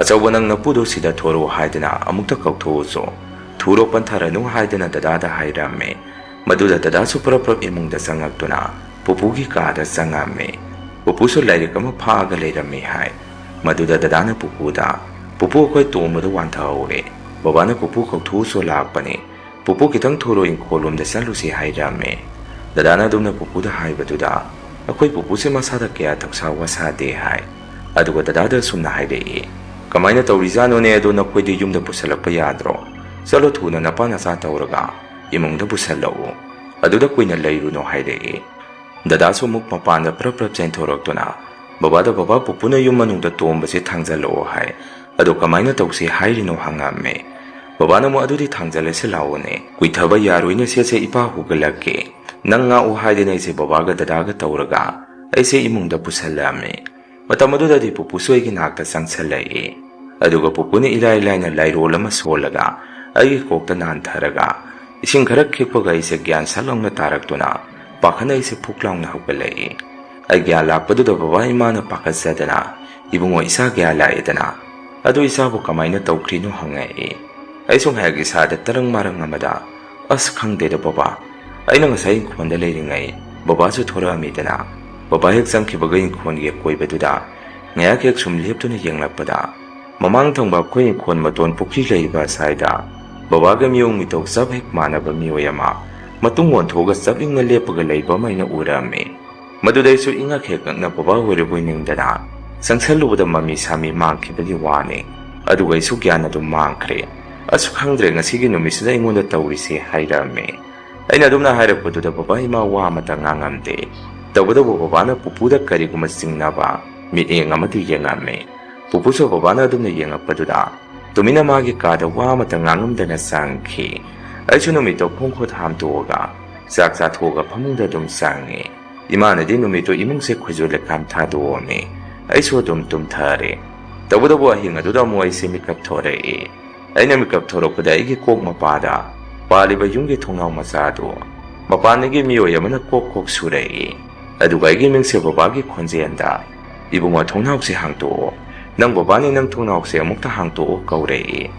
ꯑꯆꯧꯕ ꯅꯪ ꯅꯄꯨꯗꯣ ꯁꯤꯗ ꯊꯣꯔꯛꯑꯣ ꯍꯥꯏꯗꯅ ꯑꯃꯨꯛꯇ ꯀꯧꯊꯣꯛꯎꯁꯨ꯫ ꯊꯨꯔꯣ, ꯄꯟꯊꯔꯅꯨ" ꯍꯥꯏꯗꯅ ꯗꯗꯥꯗ ꯍꯥꯏꯔꯝꯃꯤ꯫ ꯃꯗꯨꯗ ꯗꯗꯥꯁꯨ ꯄ꯭ꯔꯞ ꯄ꯭ꯔꯞ ꯏꯃꯨꯡꯗ ꯆꯪꯉꯛꯇꯨꯅ ꯄꯨꯄꯨꯒꯤ ꯀꯥꯗ ꯆꯪꯉꯝꯃꯤ꯫ ꯄꯨꯄꯨꯁꯨ ꯂꯥꯏꯔꯤꯛ ꯑꯃ ꯐꯥꯛꯑꯒ ꯂꯩꯔꯝꯃꯤ ꯍꯥꯏ꯫ ꯃꯗꯨꯗ ꯗꯗꯥꯅ ꯄꯨꯄꯨꯗ, "ꯄꯨꯄꯨ, ꯑꯩꯈꯣꯏ ꯇꯣꯝꯕꯗꯣ ꯋꯥꯟꯊꯍꯧꯔꯦ꯫ ꯕꯕꯥꯅ ꯄꯨꯄꯨ ꯀꯧꯊꯣꯛꯎꯁꯨ ꯂꯥꯛꯄꯅꯤ꯫ ꯄꯨꯄꯨ, ꯈꯤꯇꯪ ꯊꯨꯔꯣ, ꯏꯪꯈꯣꯜꯂꯣꯝꯗ ꯆꯠꯂꯨꯁꯤ" ꯍꯥꯏꯔꯝꯃꯤ꯫ ꯗꯗꯥꯅ ꯑꯗꯨꯝꯅ ꯄꯨꯄꯨꯗ ꯍꯥꯏꯕꯗꯨꯗ, "ꯑꯩꯈꯣꯏ ꯄꯨꯄꯨꯁꯦ ꯃꯁꯥꯗ ꯀꯌꯥ ꯊꯧꯁꯥ ꯋꯥꯁꯥꯗꯦ" ꯍꯥꯏ꯫ ꯑꯗꯨꯒ ꯗꯗꯥꯗ ꯑꯁꯨꯝꯅ ꯍꯥꯏꯔꯛꯏ, "ꯀꯃꯥꯏꯅ ꯇꯧꯔꯤꯖꯥꯠꯅꯣꯅꯦ? ꯑꯗꯣ ꯅꯈꯣꯏꯗꯤ ꯌꯨꯝꯗ ꯄꯨꯁꯜꯂꯛꯄ ꯌꯥꯗ꯭ꯔꯣ? ꯆꯠꯂꯣ, ꯊꯨꯅ ꯅꯄꯥ ꯅꯆꯥ ꯇꯧꯔꯒ ꯏꯃꯨꯡꯗ ꯄꯨꯁꯜꯂꯛꯎ꯫ ꯑꯗꯨꯗ ꯀꯨꯏꯅ ꯂꯩꯔꯨꯅꯨ" ꯍꯥꯏꯔꯛꯏ꯫ ꯗꯗꯥꯁꯨ ꯑꯃꯨꯛ ꯃꯄꯥꯟꯗ ꯄ꯭ꯔꯞ ꯄ꯭ꯔꯞ ꯆꯦꯟꯊꯣꯔꯛꯇꯨꯅ, "ꯕꯕꯥꯗ, ꯕꯕꯥ, ꯄꯨꯄꯨꯅ ꯌꯨꯝ ꯃꯅꯨꯡꯗ ꯇꯣꯝꯕꯁꯦ ꯊꯥꯡꯖꯜꯂꯛꯑꯣ ꯍꯥꯏ꯫ ꯑꯗꯣ ꯀꯃꯥꯏꯅ ꯇꯧꯁꯤ ꯍꯥꯏꯔꯤꯅꯣ?" ꯍꯪꯉꯝꯃꯦ꯫ ꯕꯕꯥꯅ ꯑꯃꯨꯛ, "ꯑꯗꯨꯗꯤ ꯊꯥꯡꯖꯜꯂꯁꯤ ꯂꯥꯛꯑꯣꯅꯦ꯫ ꯀꯨꯏꯊꯕ ꯌꯥꯔꯣꯏꯅꯦ, ꯁꯦ ꯁꯦ, ꯏꯄꯥ ꯍꯧꯒꯠꯂꯛꯀꯦ꯫ ꯅꯪ ꯉꯥꯛꯎ" ꯍꯥꯏꯗꯅ ꯑꯩꯁꯦ ꯕꯕꯥꯒ ꯗꯗꯥꯒ ꯇꯧꯔꯒ ꯑꯩꯁꯦ ꯏꯃꯨꯡꯗ ꯄꯨꯁꯜꯂꯛꯑꯝꯃꯦ꯫ ꯃꯇꯝ ꯑꯗꯨꯗꯗꯤ ꯄꯨꯄꯨꯁꯨ ꯑꯩꯒꯤ ꯅꯥꯛꯇ ꯆꯪꯁꯜꯂꯛꯏ꯫ ꯑꯗꯨꯒ ꯄꯨꯄꯨꯅ ꯏꯔꯥꯏ ꯂꯥꯏꯅ ꯂꯥꯏꯔꯣꯜ ꯑꯃ ꯁꯣꯜꯂꯒ ꯑꯩꯒꯤ ꯀꯣꯛꯇ ꯅꯥꯟꯊꯔꯒ ꯏꯁꯤꯡ ꯈꯔ ꯈꯤꯛꯄꯒ ꯑꯩꯁꯦ ꯒ꯭ꯌꯥꯟ ꯁꯠ ꯂꯥꯎꯅ ꯇꯥꯔꯛꯇꯨꯅ ꯄꯥꯈꯠꯅ ꯑꯩꯁꯦ ꯐꯨꯛ ꯂꯥꯎꯅ ꯍꯧꯒꯠꯂꯛꯏ꯫ ꯑꯩ ꯒ꯭ꯌꯥꯟ ꯂꯥꯛꯄꯗꯨꯗ ꯕꯕꯥ ꯏꯃꯥꯅ ꯄꯥꯈꯠꯆꯗꯅ, "ꯏꯕꯨꯡꯉꯣ, ꯏꯁꯥ ꯒ꯭ꯌꯥꯟ ꯂꯥꯛꯑꯦꯗꯅ, ꯑꯗꯨ ꯏꯁꯥꯕꯨ ꯀꯃꯥꯏꯅ ꯇꯧꯈ꯭ꯔꯤꯅꯣ?" ꯍꯪꯉꯛꯏ꯫ ꯑꯩꯁꯨ ꯉꯥꯏꯍꯥꯛ ꯏꯁꯥꯗ ꯇꯔꯪ ꯃꯔꯪ ꯑꯃꯗ, "ꯑꯁ, ꯈꯪꯗꯦꯗ ꯕꯕꯥ, ꯑꯩꯅ ꯉꯁꯥꯏ ꯏꯪꯈꯣꯜꯗ ꯂꯩꯔꯤꯉꯩ ꯕꯕꯥꯁꯨ ꯊꯣꯔꯛꯑꯝꯃꯤꯗꯅ, ꯕꯕꯥ ꯍꯦꯛ ꯆꯪꯈꯤꯕꯒ ꯏꯪꯈꯣꯜꯒꯤ ꯑꯀꯣꯏꯕꯗꯨꯗ ꯉꯥꯏꯍꯥꯛ ꯍꯦꯛ ꯁꯨꯝ ꯂꯦꯞꯇꯨꯅ ꯌꯦꯡꯂꯛꯄꯗ, ꯃꯃꯥꯡ ꯊꯪꯕ ꯑꯩꯈꯣꯏ ꯏꯪꯈꯣꯜ ꯃꯇꯣꯟ ꯄꯨꯈ꯭ꯔꯤ ꯂꯩꯕ ꯑꯁ꯭ꯋꯥꯏꯗ ꯕꯕꯥꯒ ꯃꯤꯑꯣꯡ ꯃꯤꯇꯧ ꯆꯞ ꯍꯦꯛ ꯃꯥꯟꯅꯕ ꯃꯤꯑꯣꯏ ꯑꯃ ꯃꯇꯨꯡ ꯑꯣꯟꯊꯣꯛꯑꯒ ꯆꯞ ꯏꯪꯅ ꯂꯦꯞꯄꯒ ꯂꯩꯕ ꯑꯃ ꯑꯩꯅ ꯎꯔꯝꯃꯤ꯫ ꯃꯗꯨꯗ ꯑꯩꯁꯨ ꯏꯉꯛ ꯍꯦꯛ ꯉꯛꯅ ꯕꯕꯥ ꯑꯣꯏꯔꯕꯣꯏ ꯅꯤꯡꯗꯅ ꯆꯪꯁꯜꯂꯨꯕꯗ ꯃꯃꯤ ꯁꯥꯃꯤ ꯃꯥꯡꯈꯤꯕꯒꯤ ꯋꯥꯅꯤ꯫ ꯑꯗꯨꯒ ꯑꯩꯁꯨ ꯒ꯭ꯌꯥꯟ ꯑꯗꯨꯝ ꯃꯥꯡꯈ꯭ꯔꯦ꯫ ꯑꯁꯨ ꯈꯪꯗ꯭ꯔꯦ ꯉꯁꯤꯒꯤ ꯅꯨꯃꯤꯠꯁꯤꯗ ꯑꯩꯉꯣꯟꯗ ꯇꯧꯔꯤꯁꯦ" ꯍꯥꯏꯔꯝꯃꯤ꯫ ꯑꯩꯅ ꯑꯗꯨꯝꯅ ꯍꯥꯏꯔꯛꯄꯗꯨꯗ ꯕꯕꯥ ꯏꯃꯥ ꯋꯥ ꯑꯃꯇ ꯉꯥꯡꯉꯝꯗꯦ꯫ ꯇꯧꯕꯇꯕꯨ ꯕꯕꯥꯅ ꯄꯨꯄꯨꯗ ꯀꯔꯤꯒꯨꯝꯕ ꯆꯤꯡꯅꯕ ꯃꯤꯠꯌꯦꯡ ꯑꯃꯗꯤ ꯌꯦꯡꯉꯝꯃꯤ꯫ ꯄꯨꯄꯨꯁꯨ ꯕꯕꯥꯅ ꯑꯗꯨꯝꯅ ꯌꯦꯡꯉꯛꯄꯗꯨꯗ ꯇꯨꯃꯤꯟꯅ ꯃꯥꯒꯤ ꯀꯥꯗ ꯋꯥ ꯑꯃꯇ ꯉꯥꯡꯉꯝꯗꯅ ꯆꯪꯈꯤ꯫ ꯑꯩꯁꯨ ꯅꯨꯃꯤꯠꯇꯣ ꯈꯣꯡ ꯈꯨꯠ ꯍꯥꯝꯗꯣꯛꯑꯒ ꯆꯥꯛ ꯆꯥꯊꯣꯛꯑꯒ ꯐꯃꯨꯡꯗ ꯑꯗꯨꯝ ꯆꯪꯉꯤ꯫ ꯏꯃꯥꯅꯗꯤ ꯅꯨꯃꯤꯠꯇꯨ ꯏꯃꯨꯡꯁꯦ ꯈꯨꯖꯨ ꯂꯩꯈꯥꯝ ꯊꯥꯗꯣꯛꯑꯝꯃꯤ꯫ ꯑꯩꯁꯨ ꯑꯗꯨꯝ ꯇꯨꯝꯊꯔꯦ꯫ ꯇꯧꯕꯇꯕꯨ ꯑꯍꯤꯡ ꯑꯗꯨꯗ ꯑꯃꯨꯛ ꯑꯩꯁꯦ ꯃꯤꯀꯞ ꯊꯣꯔꯛꯏ꯫ ꯑꯩꯅ ꯃꯤꯀꯞ ꯊꯣꯔꯛꯄꯗ ꯑꯩꯒꯤ ꯀꯣꯛ ꯃꯄꯥꯗ ꯄꯥꯜꯂꯤꯕ ꯌꯨꯝꯒꯤ ꯊꯣꯡꯅꯥꯎ ꯃꯆꯥꯗꯨ ꯃꯄꯥꯟꯗꯒꯤ ꯃꯤꯑꯣꯏ ꯑꯃꯅ ꯀꯣꯛ ꯀꯣꯛ ꯁꯨꯔꯛꯏ꯫ ꯑꯗꯨꯒ ꯑꯩꯒꯤ ꯃꯤꯡꯁꯦ ꯕꯕꯥꯒꯤ ꯈꯣꯟꯖꯦꯜꯗ, "ꯏꯕꯨꯡꯉꯣ, ꯊꯣꯡꯅꯥꯎꯁꯦ ꯍꯥꯡꯇꯣꯛꯑꯣ꯫ ꯅꯪ ꯕꯕꯥꯅꯤ, ꯅꯪ ꯊꯣꯡꯅꯥꯎꯁꯦ ꯑꯃꯨꯛꯇ ꯍꯥꯡꯇꯣꯛꯑꯣ" ꯀꯧꯔꯛꯏ꯫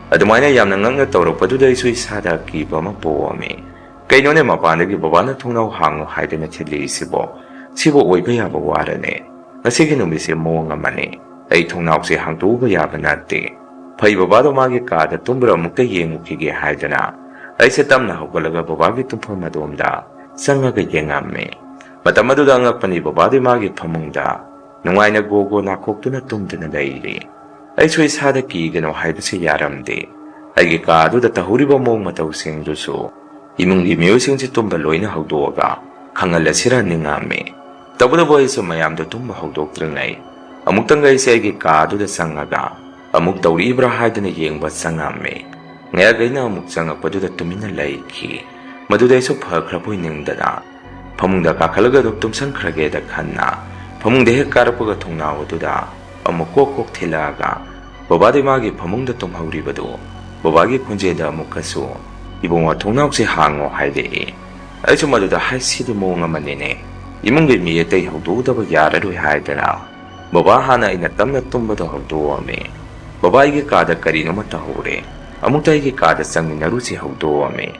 ꯑꯗꯨꯃꯥꯏꯅ ꯌꯥꯝꯅ ꯉꯛꯅ ꯇꯧꯔꯛꯄꯗꯨꯗ ꯑꯩꯁꯨ ꯏꯁꯥꯗ ꯑꯀꯤꯕ ꯑꯃ ꯄꯣꯛꯑꯝꯃꯤ꯫ ꯀꯩꯅꯣꯅꯦ, ꯃꯄꯥꯟꯗꯒꯤ ꯕꯕꯥꯅ ꯊꯣꯡꯅꯥꯎ ꯍꯥꯡꯉꯨ ꯍꯥꯏꯗꯅ ꯊꯤꯜꯂꯛꯏꯁꯤꯕꯣ? ꯁꯤꯕꯨ ꯑꯣꯏꯕ ꯌꯥꯕ ꯋꯥꯔꯅꯦ? ꯉꯁꯤꯒꯤ ꯅꯨꯃꯤꯠꯁꯦ ꯃꯑꯣꯡ ꯑꯃꯅꯤ꯫ ꯑꯩ ꯊꯣꯡꯅꯥꯎꯁꯦ ꯍꯥꯡꯇꯣꯛꯎꯕ ꯌꯥꯕ ꯅꯠꯇꯦ꯫ ꯐꯩ, ꯕꯕꯥꯗꯣ ꯃꯥꯒꯤ ꯀꯥꯗ ꯇꯨꯝꯕ꯭ꯔꯥ ꯑꯃꯨꯛꯇ ꯌꯦꯡꯉꯨꯈꯤꯒꯦ ꯍꯥꯏꯗꯅ ꯑꯩꯁꯦ ꯇꯞꯅ ꯍꯧꯒꯠꯂꯒ ꯕꯕꯥꯒꯤ ꯇꯨꯝꯐꯝ ꯑꯗꯣꯝꯗ ꯆꯪꯉꯒ ꯌꯦꯡꯉꯝꯃꯤ꯫ ꯃꯇꯝ ꯑꯗꯨꯗ ꯑꯉꯛꯄꯅꯤ, ꯕꯕꯥꯗꯤ ꯃꯥꯒꯤ ꯐꯃꯨꯡꯗ ꯅꯨꯡꯉꯥꯏꯅ ꯒꯣ ꯒꯣ ꯅꯥꯈꯣꯛꯇꯨꯅ ꯇꯨꯝꯗꯨꯅ ꯂꯩꯔꯤ꯫ ꯑꯩꯁꯨ ꯏꯁꯥꯗ ꯀꯤꯒꯅꯣ ꯍꯥꯏꯕꯁꯤ ꯌꯥꯔꯝꯗꯦ꯫ ꯑꯩꯒꯤ ꯀꯥ ꯑꯗꯨꯗ ꯇꯧꯍꯧꯔꯤꯕ ꯃꯑꯣꯡ ꯃꯇꯧꯁꯤꯡꯗꯨꯁꯨ ꯏꯃꯨꯡꯒꯤ ꯃꯤꯑꯣꯏꯁꯤꯡꯁꯤ ꯇꯨꯝꯕ ꯂꯣꯏꯅ ꯍꯧꯗꯣꯛꯑꯒ ꯈꯪꯍꯜꯂꯁꯤꯔ ꯅꯤꯡꯉꯝꯃꯤ꯫ ꯇꯧꯕꯇꯕꯨ ꯑꯩꯁꯨ ꯃꯌꯥꯝꯗꯣ ꯇꯨꯝꯕ ꯍꯧꯗꯣꯛꯇ꯭ꯔꯤꯉꯩ ꯑꯃꯨꯛꯇꯪꯒ ꯑꯩꯁꯦ ꯑꯩꯒꯤ ꯀꯥ ꯑꯗꯨꯗ ꯆꯪꯉꯒ ꯑꯃꯨꯛ ꯇꯧꯔꯛꯏꯕ꯭ꯔꯥ ꯍꯥꯏꯗꯨꯅ ꯌꯦꯡꯕ ꯆꯪꯉꯝꯃꯤ꯫ ꯉꯥꯏꯍꯥꯛ ꯑꯩꯅ ꯑꯃꯨꯛ ꯆꯪꯉꯛꯄꯗꯨꯗ ꯇꯨꯃꯤꯟꯅ ꯂꯩꯈꯤ꯫ ꯃꯗꯨꯗ ꯑꯩꯁꯨ ꯐꯈ꯭ꯔꯕꯣꯏ ꯅꯤꯡꯗꯅ ꯐꯃꯨꯡꯗ ꯀꯥꯈꯠꯂꯒ ꯑꯗꯨꯝ ꯇꯨꯝꯁꯟꯈ꯭ꯔꯒꯦꯗ ꯈꯟꯅ ꯐꯃꯨꯡꯗ ꯍꯦꯛ ꯀꯥꯔꯛꯄꯒ ꯊꯣꯡꯅꯥꯎ ꯑꯗꯨꯗ ꯑꯃꯨꯛ ꯀꯣꯛ ꯀꯣꯛ ꯊꯤꯜꯂꯛꯑꯒ ꯕꯕꯥꯗꯤ ꯃꯥꯒꯤ ꯐꯃꯨꯡꯗ ꯇꯨꯝꯍꯧꯔꯤꯕꯗꯨ ꯕꯕꯥꯒꯤ ꯈꯣꯟꯖꯦꯜꯗ ꯑꯃꯨꯛꯀꯁꯨ, "ꯏꯕꯨꯡꯉꯣ, ꯊꯣꯡꯅꯥꯎꯁꯦ ꯍꯥꯡꯉꯣ" ꯍꯥꯏꯔꯛꯏ꯫ ꯑꯩꯁꯨ ꯃꯗꯨꯗ ꯍꯥꯏ, "ꯁꯤꯗꯤ ꯃꯑꯣꯡ ꯑꯃꯅꯤꯅꯦ, ꯏꯃꯨꯡꯒꯤ ꯃꯤ ꯑꯇꯩ ꯍꯧꯗꯣꯛꯎꯗꯕ ꯌꯥꯔꯔꯣꯏ" ꯍꯥꯏꯗꯅ ꯕꯕꯥ ꯍꯥꯟꯅ ꯑꯩꯅ ꯇꯞꯅ ꯇꯨꯝꯕꯗꯣ ꯍꯧꯗꯣꯛꯑꯝꯃꯤ꯫ "ꯕꯕꯥ, ꯑꯩꯒꯤ ꯀꯥꯗ ꯀꯔꯤꯅꯣꯃ ꯇꯧꯍꯧꯔꯦ, ꯑꯃꯨꯛꯇ ꯑꯩꯒꯤ ꯀꯥꯗ ꯆꯪꯃꯤꯟꯅꯔꯨꯁꯤ" ꯍꯧꯗꯣꯛꯑꯝꯃꯤ꯫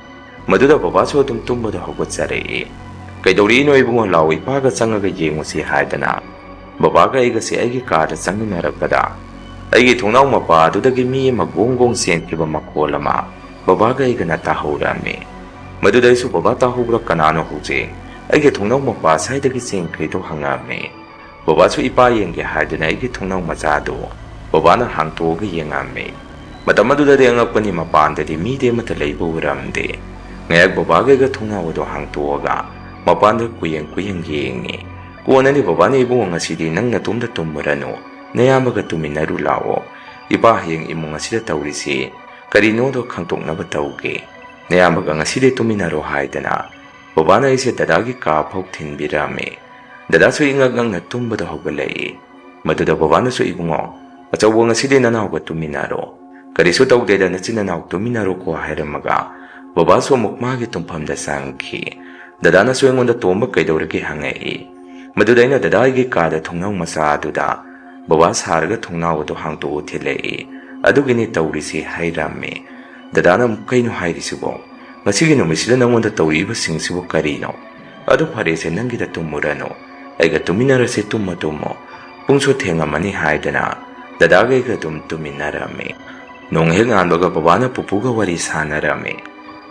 ꯃꯗꯨꯗ ꯕꯕꯥꯁꯨ ꯑꯗꯨꯝ ꯇꯨꯝꯕꯗꯣ ꯍꯧꯒꯠꯆꯔꯛꯏ꯫ "ꯀꯩꯗꯧꯔꯤꯅꯣ ꯏꯕꯨꯡꯉꯣ? ꯂꯥꯎ, ꯏꯄꯥꯒ ꯆꯪꯉꯒ ꯌꯦꯡꯉꯨꯁꯤ" ꯍꯥꯏꯗꯅ ꯕꯕꯥꯒ ꯑꯩꯒꯁꯦ ꯑꯩꯒꯤ ꯀꯥꯗ ꯆꯪꯃꯤꯟꯅꯔꯛꯄꯗ, ꯑꯩꯒꯤ ꯊꯣꯡꯅꯥꯎ ꯃꯄꯥ ꯑꯗꯨꯗꯒꯤ ꯃꯤ ꯑꯃ ꯒꯣꯡ ꯒꯣꯡ ꯆꯦꯟꯈꯤꯕ ꯃꯈꯣꯜ ꯑꯃ ꯕꯕꯥꯒ ꯑꯩꯒꯅ ꯇꯥꯍꯧꯔꯝꯃꯤ꯫ ꯃꯗꯨꯗ ꯑꯩꯁꯨ, "ꯕꯕꯥ, ꯇꯥꯍꯧꯕ꯭ꯔꯥ? ꯀꯅꯥꯅꯣ ꯍꯧꯖꯤꯛ ꯑꯩꯒꯤ ꯊꯣꯡꯅꯥꯎ ꯃꯄꯥ ꯁ꯭ꯋꯥꯏꯗꯒꯤ ꯆꯦꯟꯈ꯭ꯔꯤꯗꯣ?" ꯍꯪꯉꯛꯑꯝꯃꯤ꯫ ꯕꯕꯥꯁꯨ ꯏꯄꯥ ꯌꯦꯡꯒꯦ ꯍꯥꯏꯗꯨꯅ ꯑꯩꯒꯤ ꯊꯣꯡꯅꯥꯎ ꯃꯆꯥꯗꯨ ꯕꯕꯥꯅ ꯍꯥꯡꯇꯣꯛꯑꯒ ꯌꯦꯡꯉꯝꯃꯤ꯫ ꯃꯇꯝ ꯑꯗꯨꯗꯗꯤ ꯑꯉꯛꯄꯅꯤ, ꯃꯄꯥꯟꯗꯗꯤ ꯃꯤꯗꯤ ꯑꯃꯠꯇ ꯂꯩꯕ ꯎꯔꯝꯗꯦ꯫ ꯉꯥꯏꯍꯥꯛ ꯕꯕꯥꯒ ꯑꯩꯒ ꯊꯣꯡꯅꯥꯎ ꯑꯗꯨ ꯍꯥꯡꯇꯣꯛꯑꯒ ꯃꯄꯥꯟꯗ ꯀꯨꯌꯦꯡ ꯀꯨꯌꯦꯡ ꯌꯦꯡꯉꯤ꯫ ꯀꯣꯟꯅꯗꯤ ꯕꯕꯥꯅ, "ꯏꯕꯨꯡꯉꯣ, ꯉꯁꯤꯗꯤ ꯅꯪ ꯅꯇꯣꯝꯗ ꯇꯨꯝꯃꯨꯔꯅꯨ, ꯅꯌꯥꯝꯕꯒ ꯇꯨꯝꯃꯤꯟꯅꯔꯨ ꯂꯥꯛꯑꯣ꯫ ꯏꯄꯥ ꯍꯌꯦꯡ ꯏꯃꯨꯡ ꯑꯁꯤꯗ ꯇꯧꯔꯤꯁꯤ ꯀꯔꯤꯅꯣꯗꯣ ꯈꯪꯗꯣꯛꯅꯕ ꯇꯧꯒꯦ꯫ ꯅꯌꯥꯝꯕꯒ ꯉꯁꯤꯗꯤ ꯇꯨꯝꯃꯤꯟꯅꯔꯣ" ꯍꯥꯏꯗꯅ ꯕꯕꯥꯅ ꯑꯩꯁꯦ ꯗꯗꯥꯒꯤ ꯀꯥ ꯐꯥꯎ ꯊꯤꯟꯕꯤꯔꯝꯃꯤ꯫ ꯗꯗꯥꯁꯨ ꯏꯉꯛ ꯉꯛꯅ ꯇꯨꯝꯕꯗ ꯍꯧꯒꯠꯂꯛꯏ꯫ ꯃꯗꯨꯗ ꯕꯕꯥꯅꯁꯨ, "ꯏꯕꯨꯡꯉꯣ, ꯑꯆꯧꯕ, ꯉꯁꯤꯗꯤ ꯅꯅꯥꯎꯒ ꯇꯨꯝꯃꯤꯟꯅꯔꯣ꯫ ꯀꯔꯤꯁꯨ ꯇꯧꯗꯦꯗ, ꯅꯆꯤꯟ ꯅꯅꯥꯎ ꯇꯨꯝꯃꯤꯟꯅꯔꯣꯀꯣ" ꯍꯥꯏꯔꯝꯃꯒ ꯕꯕꯥꯁꯨ ꯑꯃꯨꯛ ꯃꯥꯒꯤ ꯇꯨꯝꯐꯝꯗ ꯆꯪꯈꯤ꯫ ꯗꯗꯥꯅꯁꯨ ꯑꯩꯉꯣꯟꯗ, "ꯇꯣꯝꯕ, ꯀꯩꯗꯧꯔꯒꯦ?" ꯍꯪꯉꯛꯏ꯫ ꯃꯗꯨꯗ ꯑꯩꯅ ꯗꯗꯥ ꯑꯩꯒꯤ ꯀꯥꯗ ꯊꯣꯡꯅꯥꯎ ꯃꯆꯥ ꯑꯗꯨꯗ ꯕꯕꯥ ꯁꯥꯔꯒ ꯊꯣꯡꯅꯥꯎ ꯑꯗꯨ ꯍꯥꯡꯇꯣꯛꯑ ꯊꯤꯜꯂꯛꯏ꯫ "ꯑꯗꯨꯒꯤꯅꯤ ꯇꯧꯔꯤꯁꯤ" ꯍꯥꯏꯔꯝꯃꯤ꯫ ꯗꯗꯥꯅ ꯑꯃꯨꯛ, "ꯀꯩꯅꯣ ꯍꯥꯏꯔꯤꯁꯤꯕꯣ? ꯉꯁꯤꯒꯤ ꯅꯨꯃꯤꯠꯁꯤꯗ ꯅꯪꯉꯣꯟꯗ ꯇꯧꯔꯤꯕꯁꯤꯡꯁꯤꯕꯨ ꯀꯔꯤꯅꯣ? ꯑꯗꯨ ꯐꯔꯦꯁꯦ, ꯅꯪꯒꯤꯗ ꯇꯨꯝꯃꯨꯔꯅꯨ, ꯑꯩꯒ ꯇꯨꯝꯃꯤꯟꯅꯔꯁꯦ, ꯇꯨꯝꯃꯣ ꯇꯨꯝꯃꯣ, ꯄꯨꯡꯁꯨ ꯊꯦꯡꯉꯝꯃꯅꯤ" ꯍꯥꯏꯗꯅ ꯗꯗꯥꯒ ꯑꯩꯒ ꯑꯗꯨꯝ ꯇꯨꯝꯃꯤꯟꯅꯔꯝꯃꯤ꯫ ꯅꯣꯡ ꯍꯦꯛ ꯉꯥꯟꯕꯒ ꯕꯕꯥꯅ ꯄꯨꯄꯨꯒ ꯋꯥꯔꯤ ꯁꯥꯟꯅꯔꯝꯃꯤ꯫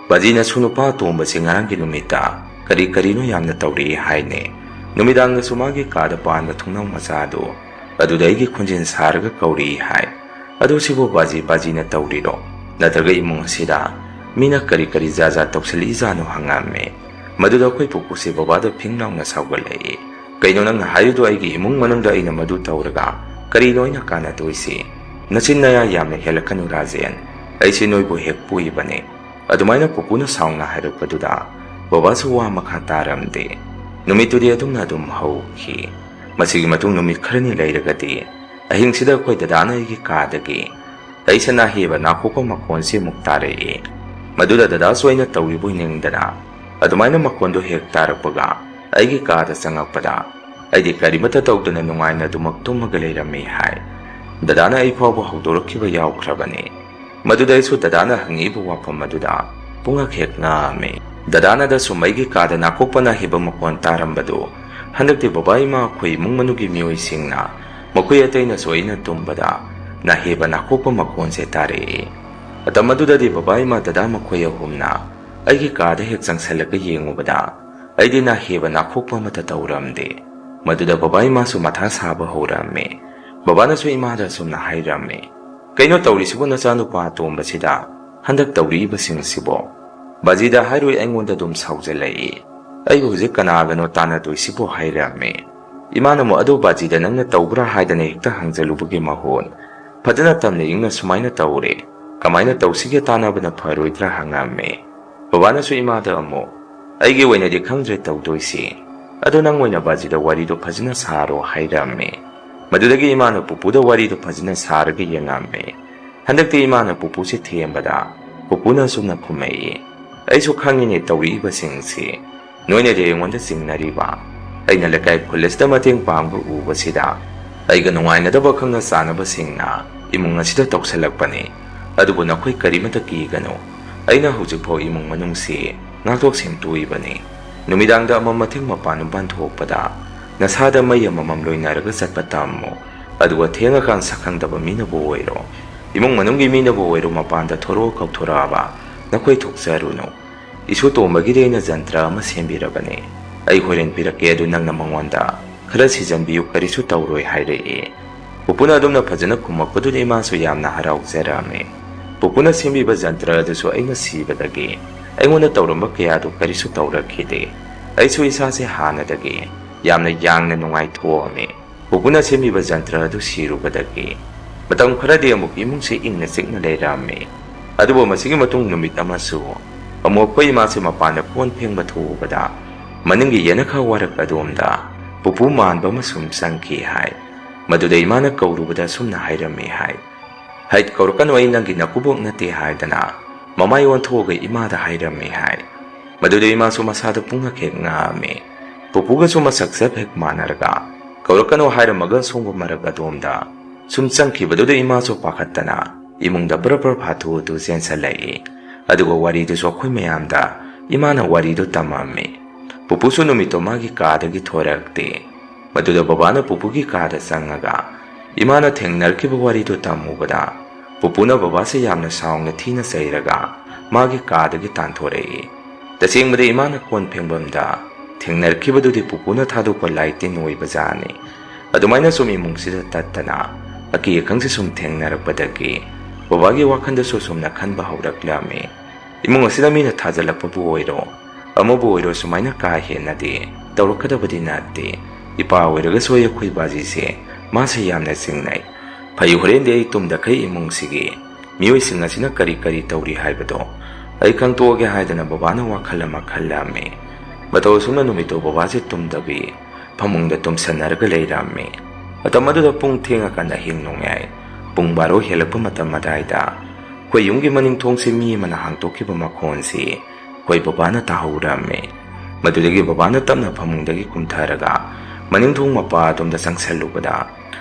"ꯕꯥꯖꯤ, ꯅꯁꯨ ꯅꯨꯄꯥ ꯑꯇꯣꯝꯕꯁꯤ ꯉꯔꯥꯡꯒꯤ ꯅꯨꯃꯤꯠꯇ ꯀꯔꯤ ꯀꯔꯤꯅꯣ ꯌꯥꯝꯅ ꯇꯧꯔꯛꯏ ꯍꯥꯏꯅꯦ꯫ ꯅꯨꯃꯤꯗꯥꯡꯗꯁꯨ ꯃꯥꯒꯤ ꯀꯥꯗ ꯄꯥꯟꯕ ꯊꯣꯡꯅꯥꯎ ꯃꯆꯥꯗꯨ ꯑꯗꯨꯗ ꯑꯩꯒꯤ ꯈꯣꯟꯖꯦꯜ ꯁꯥꯔꯒ ꯀꯧꯔꯛꯏ ꯍꯥꯏ꯫ ꯑꯗꯨ ꯁꯤꯕꯨ ꯕꯥꯖꯤ ꯕꯥꯖꯤꯅ ꯇꯧꯔꯤꯔꯣ? ꯅꯠꯇ꯭ꯔꯒ ꯏꯃꯨꯡ ꯑꯁꯤꯗ ꯃꯤꯅ ꯀꯔꯤ ꯀꯔꯤ ꯖꯥ ꯖꯥ ꯇꯧꯁꯜꯂꯛꯏꯖꯥꯠꯅꯣ?" ꯍꯪꯉꯝꯃꯤ꯫ ꯃꯗꯨꯗ ꯑꯩꯈꯣꯏ ꯄꯨꯄꯨꯁꯦ ꯕꯕꯥꯗ ꯐꯤꯡ ꯂꯥꯎꯅ ꯁꯥꯎꯒꯠꯂꯛꯏ꯫ "ꯀꯩꯅꯣ ꯅꯪꯅ ꯍꯥꯏꯔꯤꯗꯣ? ꯑꯩꯒꯤ ꯏꯃꯨꯡ ꯃꯅꯨꯡꯗ ꯑꯩꯅ ꯃꯗꯨ ꯇꯧꯔꯒ ꯀꯔꯤꯅꯣ ꯑꯩꯅ ꯀꯥꯟꯅꯗꯣꯏꯁꯤ? ꯅꯆꯤꯟ ꯅꯌꯥ ꯌꯥꯝꯅ ꯍꯦꯜꯂꯛꯀꯅꯨ ꯔꯥꯖꯦꯟ, ꯑꯩꯁꯦ ꯅꯣꯏꯕꯨ ꯍꯦꯛ ꯄꯣꯛꯏꯕꯅꯦ꯫" ꯑꯗꯨꯃꯥꯏꯅ ꯄꯨꯄꯨꯅ ꯁꯥꯎꯅ ꯍꯥꯏꯔꯛꯄꯗꯨꯗ ꯕꯕꯥꯁꯨ ꯋꯥ ꯃꯈꯥ ꯇꯥꯔꯝꯗꯦ꯫ ꯅꯨꯃꯤꯠꯇꯨꯗꯤ ꯑꯗꯨꯝꯅ ꯑꯗꯨꯝ ꯍꯧꯈꯤ꯫ ꯃꯁꯤꯒꯤ ꯃꯇꯨꯡ ꯅꯨꯃꯤꯠ ꯈꯔꯅꯤ ꯂꯩꯔꯒꯗꯤ ꯑꯍꯤꯡꯁꯤꯗ ꯑꯩꯈꯣꯏ ꯗꯗꯥꯅ ꯑꯩꯒꯤ ꯀꯥꯗꯒꯤ ꯑꯩꯁꯦ ꯅꯥꯍꯦꯕ ꯅꯥꯈꯣꯛꯄ ꯃꯈꯣꯟꯁꯤ ꯑꯃꯨꯛ ꯇꯥꯔꯛꯏ꯫ ꯃꯗꯨꯗ ꯗꯗꯥꯁꯨ ꯑꯩꯅ ꯇꯧꯔꯤꯕꯣꯏ ꯅꯤꯡꯗꯅ ꯑꯗꯨꯃꯥꯏꯅ ꯃꯈꯣꯟꯗꯨ ꯍꯦꯛ ꯇꯥꯔꯛꯄꯒ ꯑꯩꯒꯤ ꯀꯥꯗ ꯆꯪꯉꯛꯄꯗ ꯑꯩꯗꯤ ꯀꯔꯤꯃꯠꯇ ꯇꯧꯗꯅ ꯅꯨꯡꯉꯥꯏꯅ ꯑꯗꯨꯃꯛ ꯇꯨꯝꯃꯒ ꯂꯩꯔꯝꯃꯤ ꯍꯥꯏ꯫ ꯗꯗꯥꯅ ꯑꯩ ꯐꯥꯎꯕ ꯍꯧꯗꯣꯔꯛꯈꯤꯕ ꯌꯥꯎꯈ꯭ꯔꯕꯅꯤ꯫ ꯃꯗꯨꯗ ꯑꯩꯁꯨ ꯗꯗꯥꯅ ꯍꯪꯉꯛꯏꯕ ꯋꯥꯐꯝ ꯑꯗꯨꯗ ꯄꯨꯡꯉꯛ ꯍꯦꯛ ꯉꯛꯑꯝꯃꯤ꯫ ꯗꯗꯥꯅꯗ ꯁꯨꯝ ꯑꯩꯒꯤ ꯀꯥꯗ ꯅꯥꯀꯣꯛꯄ ꯅꯥꯍꯦꯕ ꯃꯈꯣꯟ ꯇꯥꯔꯝꯕꯗꯨ ꯍꯟꯗꯛꯇꯤ ꯕꯕꯥ ꯏꯃꯥ ꯑꯩꯈꯣꯏ ꯏꯃꯨꯡ ꯃꯅꯨꯡꯒꯤ ꯃꯤꯑꯣꯏꯁꯤꯡꯅ ꯃꯈꯣꯏ ꯑꯇꯩꯅꯁꯨ ꯑꯩꯅ ꯇꯨꯝꯕꯗ ꯅꯥꯍꯦꯕ ꯅꯥꯀꯣꯛꯄ ꯃꯈꯣꯟꯁꯦ ꯇꯥꯔꯛꯏ꯫ ꯃꯇꯝ ꯑꯗꯨꯗꯗꯤ ꯕꯕꯥ ꯏꯃꯥ ꯗꯗꯥ ꯃꯈꯣꯏ ꯑꯍꯨꯝꯅ ꯑꯩꯒꯤ ꯀꯥꯗ ꯍꯦꯛ ꯆꯪꯁꯜꯂꯒ ꯌꯦꯡꯉꯨꯕꯗ ꯑꯩꯗꯤ ꯅꯥꯍꯦꯕ ꯅꯥꯈꯣꯛꯄ ꯑꯃꯠꯇ ꯇꯧꯔꯝꯗꯦ꯫ ꯃꯗꯨꯗ ꯕꯕꯥ ꯏꯃꯥꯁꯨ ꯃꯊꯥ ꯁꯥꯕ ꯍꯧꯔꯝꯃꯤ꯫ ꯕꯕꯥꯅꯁꯨ ꯏꯃꯥꯗ ꯑꯁꯨꯝꯅ ꯍꯥꯏꯔꯝꯃꯤ, "ꯀꯩꯅꯣ ꯇꯧꯔꯤꯁꯤꯕꯨ ꯅꯆꯥꯅꯨꯄꯥ ꯑꯇꯣꯝꯕꯁꯤꯗ? ꯍꯟꯗꯛ ꯇꯧꯔꯤꯕꯁꯤꯡꯁꯤꯕꯣ?" ꯕꯥꯖꯤꯗ ꯍꯥꯏꯔꯣꯏ ꯑꯩꯉꯣꯟꯗ ꯑꯗꯨꯝ ꯁꯥꯎꯖꯜꯂꯛꯏ꯫ ꯑꯩꯕꯨ ꯍꯧꯖꯤꯛ ꯀꯅꯥꯒꯅꯣ ꯇꯥꯟꯅꯗꯣꯏꯁꯤꯕꯣ ꯍꯥꯏꯔꯝꯃꯤ꯫ ꯏꯃꯥꯅ ꯑꯃꯨꯛ, "ꯑꯗꯨ ꯕꯥꯖꯤꯗ ꯅꯪꯅ ꯇꯧꯕ꯭ꯔꯥ ꯍꯥꯏꯗꯅ ꯍꯦꯛꯇ ꯍꯪꯖꯜꯂꯨꯕꯒꯤ ꯃꯍꯨꯠ, ꯐꯖꯅ ꯇꯝꯅ ꯏꯪꯅ ꯁꯨꯃꯥꯏꯅ ꯇꯧꯔꯦ, ꯀꯃꯥꯏꯅ ꯇꯧꯁꯤꯒꯦ ꯇꯥꯟꯅꯕꯅ ꯐꯔꯣꯏꯗ꯭ꯔꯥ?" ꯍꯪꯉꯝꯃꯤ꯫ ꯕꯕꯥꯅꯁꯨ ꯏꯃꯥꯗ ꯑꯃꯨꯛ, "ꯑꯩꯒꯤ ꯑꯣꯏꯅꯗꯤ ꯈꯪꯗ꯭ꯔꯦ ꯇꯧꯗꯣꯏꯁꯤ꯫ ꯑꯗꯣ ꯅꯪ ꯑꯣꯏꯅ ꯕꯥꯖꯤꯗ ꯋꯥꯔꯤꯗꯣ ꯐꯖꯅ ꯁꯥꯔꯣ" ꯍꯥꯏꯔꯝꯃꯤ꯫ ꯃꯗꯨꯗꯒꯤ ꯏꯃꯥꯅ ꯄꯨꯄꯨꯗ ꯋꯥꯔꯤꯗꯣ ꯐꯖꯅ ꯁꯥꯔꯒ ꯌꯦꯡꯉꯝꯃꯤ꯫ ꯍꯟꯗꯛꯇꯤ ꯏꯃꯥꯅ ꯄꯨꯄꯨꯁꯦ ꯊꯦꯝꯕꯗ ꯄꯨꯄꯨꯅ ꯑꯁꯨꯝꯅ ꯈꯨꯝꯃꯛꯏ, "ꯑꯩꯁꯨ ꯈꯪꯉꯤꯅꯦ ꯇꯧꯔꯛꯏꯕꯁꯤꯡꯁꯤ꯫ ꯅꯣꯏꯅꯗꯤ ꯑꯩꯉꯣꯟꯗ ꯆꯤꯡꯅꯔꯤꯕ꯫ ꯑꯩꯅ ꯂꯩꯀꯥꯏ ꯈꯨꯜ ꯑꯁꯤꯗ ꯃꯇꯦꯡ ꯄꯥꯡꯕ ꯎꯕꯁꯤꯗ ꯑꯩꯒ ꯅꯨꯡꯉꯥꯏꯅꯗꯕ ꯈꯪꯅ ꯆꯥꯟꯅꯕꯁꯤꯡꯅ ꯏꯃꯨꯡ ꯑꯁꯤꯗ ꯇꯧꯁꯜꯂꯛꯄꯅꯤ꯫ ꯑꯗꯨꯕꯨ ꯅꯈꯣꯏ ꯀꯔꯤꯃꯠꯇ ꯀꯤꯒꯅꯨ꯫ ꯑꯩꯅ ꯍꯧꯖꯤꯛꯐꯥꯎ ꯏꯃꯨꯡ ꯃꯅꯨꯡꯁꯤ ꯉꯥꯛꯊꯣꯛ ꯁꯦꯡꯇꯣꯛꯏꯕꯅꯤ꯫ ꯅꯨꯃꯤꯗꯥꯡꯗ ꯑꯃꯝ ꯑꯊꯦꯡ ꯃꯄꯥꯟ ꯃꯄꯥꯟ ꯊꯣꯛꯄꯗ ꯅꯁꯥꯗ ꯃꯩ ꯑꯃꯃꯝ ꯂꯣꯏꯅꯔꯒ ꯆꯠꯄ ꯇꯝꯃꯨ꯫ ꯑꯗꯨꯒ ꯊꯦꯡꯉꯀꯥꯟ ꯁꯛꯈꯪꯗꯕ ꯃꯤꯅꯕꯨ ꯑꯣꯏꯔꯣ, ꯏꯃꯨꯡ ꯃꯅꯨꯡꯒꯤ ꯃꯤꯅꯕꯨ ꯑꯣꯏꯔꯣ, ꯃꯄꯥꯟꯗ ꯊꯣꯔꯛꯑꯣ ꯀꯧꯊꯣꯔꯛꯑꯕ ꯅꯈꯣꯏ ꯊꯣꯛꯆꯔꯨꯅꯨ꯫ ꯏꯁꯨ ꯇꯣꯝꯕꯒꯤꯗꯤ ꯑꯩꯅ ꯖꯟꯇ꯭ꯔ ꯑꯃ ꯁꯦꯝꯕꯤꯔꯕꯅꯤ꯫ ꯑꯩ ꯍꯣꯔꯦꯟ ꯄꯤꯔꯛꯀꯦ, ꯑꯗꯨ ꯅꯪꯅ ꯃꯉꯣꯟꯗ ꯈꯔ ꯁꯤꯖꯟꯕꯤꯌꯨ, ꯀꯔꯤꯁꯨ ꯇꯧꯔꯣꯏ" ꯍꯥꯏꯔꯛꯏ꯫ ꯄꯨꯄꯨꯅ ꯑꯗꯨꯝꯅ ꯐꯖꯅ ꯈꯨꯝꯃꯛꯄꯗꯨꯗ ꯏꯃꯥꯁꯨ ꯌꯥꯝꯅ ꯍꯔꯥꯎꯖꯔꯝꯃꯤ꯫ ꯄꯨꯄꯨꯅ ꯁꯦꯝꯕꯤꯕ ꯖꯟꯇ꯭ꯔ ꯑꯗꯨꯁꯨ ꯑꯩꯅ ꯁꯤꯕꯗꯒꯤ ꯑꯩꯉꯣꯟꯗ ꯇꯧꯔꯝꯕ ꯀꯌꯥꯗꯨ ꯀꯔꯤꯁꯨ ꯇꯧꯔꯛꯈꯤꯗꯦ꯫ ꯑꯩꯁꯨ ꯏꯁꯥꯁꯦ ꯍꯥꯟꯅꯗꯒꯤ ꯌꯥꯝꯅ ꯌꯥꯡꯅ ꯅꯨꯡꯉꯥꯏꯊꯣꯛꯑꯝꯃꯤ꯫ ꯄꯨꯄꯨꯅ ꯁꯦꯝꯕꯤꯕ ꯖꯟꯇ꯭ꯔ ꯑꯗꯨ ꯁꯤꯔꯨꯕꯗꯒꯤ ꯃꯇꯝ ꯈꯔꯗꯤ ꯑꯃꯨꯛ ꯏꯃꯨꯡꯁꯦ ꯏꯪꯅ ꯆꯤꯛꯅ ꯂꯩꯔꯝꯃꯤ꯫ ꯑꯗꯨꯕꯨ ꯃꯁꯤꯒꯤ ꯃꯇꯨꯡ ꯅꯨꯃꯤꯠ ꯑꯃꯁꯨ ꯑꯃꯨꯛ ꯑꯩꯈꯣꯏ ꯏꯃꯥꯁꯦ ꯃꯄꯥꯟꯗ ꯀꯣꯟ ꯐꯦꯡꯕ ꯊꯣꯛꯎꯕꯗ ꯃꯅꯤꯡꯒꯤ ꯌꯦꯅꯈꯥ ꯋꯥꯔꯛ ꯑꯗꯣꯝꯗ ꯄꯨꯄꯨ ꯃꯥꯟꯕ ꯑꯃ ꯁꯨꯝ ꯆꯪꯈꯤ ꯍꯥꯏ꯫ ꯃꯗꯨꯗ ꯏꯃꯥꯅ ꯀꯧꯔꯨꯕꯗ ꯑꯁꯨꯝꯅ ꯍꯥꯏꯔꯝꯃꯤ ꯍꯥꯏ, "ꯍꯩꯠ, ꯀꯧꯔꯛꯀꯅꯨ, ꯑꯩ ꯅꯪꯒꯤ ꯅꯀꯨꯕꯣꯛ ꯅꯠꯇꯦ" ꯍꯥꯏꯗꯅ ꯃꯃꯥꯏ ꯑꯣꯟꯊꯣꯛꯑꯒ ꯏꯃꯥꯗ ꯍꯥꯏꯔꯝꯃꯤ ꯍꯥꯏ꯫ ꯃꯗꯨꯗ ꯏꯃꯥꯁꯨ ꯃꯁꯥꯗ ꯄꯨꯡꯉꯛ ꯍꯦꯛ ꯉꯛꯑꯝꯃꯤ꯫ ꯄꯨꯄꯨꯒꯁꯨ ꯃꯁꯛ ꯆꯞ ꯍꯦꯛ ꯃꯥꯟꯅꯔꯒ ꯀꯧꯔꯛꯀꯅꯨ ꯍꯥꯏꯔꯝꯃꯒ ꯑꯁꯣꯡꯕ ꯃꯔꯛ ꯑꯗꯣꯝꯗ ꯁꯨꯝ ꯆꯪꯈꯤꯕꯗꯨꯗ ꯏꯃꯥꯁꯨ ꯄꯥꯈꯠꯇꯅ ꯏꯃꯨꯡꯗ ꯕ꯭ꯔ ꯕ꯭ꯔ ꯐꯥꯊꯣꯛꯑꯗꯨ ꯆꯦꯟꯁꯜꯂꯛꯏ꯫ ꯑꯗꯨꯒ ꯋꯥꯔꯤꯗꯨꯁꯨ ꯑꯩꯈꯣꯏ ꯃꯌꯥꯝꯗ ꯏꯃꯥꯅ ꯋꯥꯔꯤꯗꯨ ꯇꯝꯃꯝꯃꯤ꯫ ꯄꯨꯄꯨꯁꯨ ꯅꯨꯃꯤꯠꯇꯣ ꯃꯥꯒꯤ ꯀꯥꯗꯒꯤ ꯊꯣꯔꯛꯇꯦ꯫ ꯃꯗꯨꯗ ꯕꯕꯥꯅ ꯄꯨꯄꯨꯒꯤ ꯀꯥꯗ ꯆꯪꯉꯒ ꯏꯃꯥꯅ ꯊꯦꯡꯅꯔꯛꯈꯤꯕ ꯋꯥꯔꯤꯗꯨ ꯇꯝꯃꯨꯕꯗ ꯄꯨꯄꯨꯅ ꯕꯕꯥꯁꯦ ꯌꯥꯝꯅ ꯁꯥꯎꯅ ꯊꯤꯅ ꯆꯩꯔꯒ ꯃꯥꯒꯤ ꯀꯥꯗꯒꯤ ꯇꯥꯟꯊꯣꯔꯛꯏ꯫ ꯇꯁꯦꯡꯕꯗꯤ ꯏꯃꯥꯅ ꯀꯣꯟ ꯐꯦꯡꯐꯝꯗ ꯊꯦꯡꯅꯔꯛꯈꯤꯕꯗꯨꯗꯤ ꯄꯨꯄꯨꯅ ꯊꯥꯗꯣꯛꯄ ꯂꯥꯏ ꯇꯤꯟ ꯑꯣꯏꯕꯖꯥꯠꯅꯤ꯫ ꯑꯗꯨꯃꯥꯏꯅ ꯁꯨꯝ ꯏꯃꯨꯡꯁꯤꯗ ꯇꯠꯇꯅ ꯑꯀꯤ ꯑꯈꯪꯁꯦ ꯁꯨꯝ ꯊꯦꯡꯅꯔꯛꯄꯗꯒꯤ ꯕꯕꯥꯒꯤ ꯋꯥꯈꯜꯗꯁꯨ ꯁꯨꯝꯅ ꯈꯟꯕ ꯍꯧꯔꯛꯂꯝꯃꯤ꯫ ꯏꯃꯨꯡ ꯑꯁꯤꯗ ꯃꯤꯅ ꯊꯥꯖꯜꯂꯛꯄꯕꯨ ꯑꯣꯏꯔꯣ, ꯑꯃꯕꯨ ꯑꯣꯏꯔꯣ, ꯁꯨꯃꯥꯏꯅ ꯀꯥ ꯍꯦꯟꯅꯗꯤ ꯇꯧꯔꯛꯀꯗꯕꯗꯤ ꯅꯠꯇꯦ꯫ ꯏꯄꯥ ꯑꯣꯏꯔꯒꯁꯨ ꯑꯩꯈꯣꯏ ꯕꯥꯖꯤꯁꯦ ꯃꯥꯁꯦ ꯌꯥꯝꯅ ꯆꯤꯡꯅꯩ꯫ ꯐꯩ, ꯍꯣꯔꯦꯟꯗꯤ ꯑꯩ ꯇꯨꯝꯗꯈꯩ ꯏꯃꯨꯡꯁꯤꯒꯤ ꯃꯤꯑꯣꯏꯁꯤꯡ ꯑꯁꯤꯅ ꯀꯔꯤ ꯀꯔꯤ ꯇꯧꯔꯤ ꯍꯥꯏꯕꯗꯣ ꯑꯩ ꯈꯪꯇꯣꯛꯑꯒꯦ ꯍꯥꯏꯗꯅ ꯕꯕꯥꯅ ꯋꯥꯈꯜ ꯑꯃ ꯈꯜꯂꯝꯃꯤ꯫ ꯃꯇꯧ ꯑꯁꯨꯝꯅ ꯅꯨꯃꯤꯠꯇꯨ ꯕꯕꯥꯁꯦ ꯇꯨꯝꯗꯕꯤ ꯐꯃꯨꯡꯗ ꯇꯨꯝꯁꯟꯅꯔꯒ ꯂꯩꯔꯝꯃꯤ꯫ ꯃꯇꯝ ꯑꯗꯨꯗ ꯄꯨꯡ ꯊꯦꯡꯉꯀꯥꯟꯗ ꯑꯍꯤꯡ ꯅꯣꯡꯌꯥꯏ ꯄꯨꯡ ꯕꯥꯔꯣ ꯍꯦꯜꯂꯛꯄ ꯃꯇꯝ ꯑꯗꯥꯏꯗ ꯑꯩꯈꯣꯏ ꯌꯨꯝꯒꯤ ꯃꯅꯤꯡ ꯊꯣꯡꯁꯦ ꯃꯤ ꯑꯃꯅ ꯍꯥꯡꯇꯣꯛꯈꯤꯕ ꯃꯈꯣꯟꯁꯤ ꯑꯩꯈꯣꯏ ꯕꯕꯥꯅ ꯇꯥꯍꯧꯔꯝꯃꯤ꯫ ꯃꯗꯨꯗꯒꯤ ꯕꯕꯥꯅ ꯇꯞꯅ ꯐꯃꯨꯡꯗꯒꯤ ꯀꯨꯝꯊꯔꯒ ꯃꯅꯤꯡ ꯊꯣꯡ ꯃꯄꯥ ꯑꯗꯣꯝꯗ ꯆꯪꯁꯜꯂꯨꯕꯗ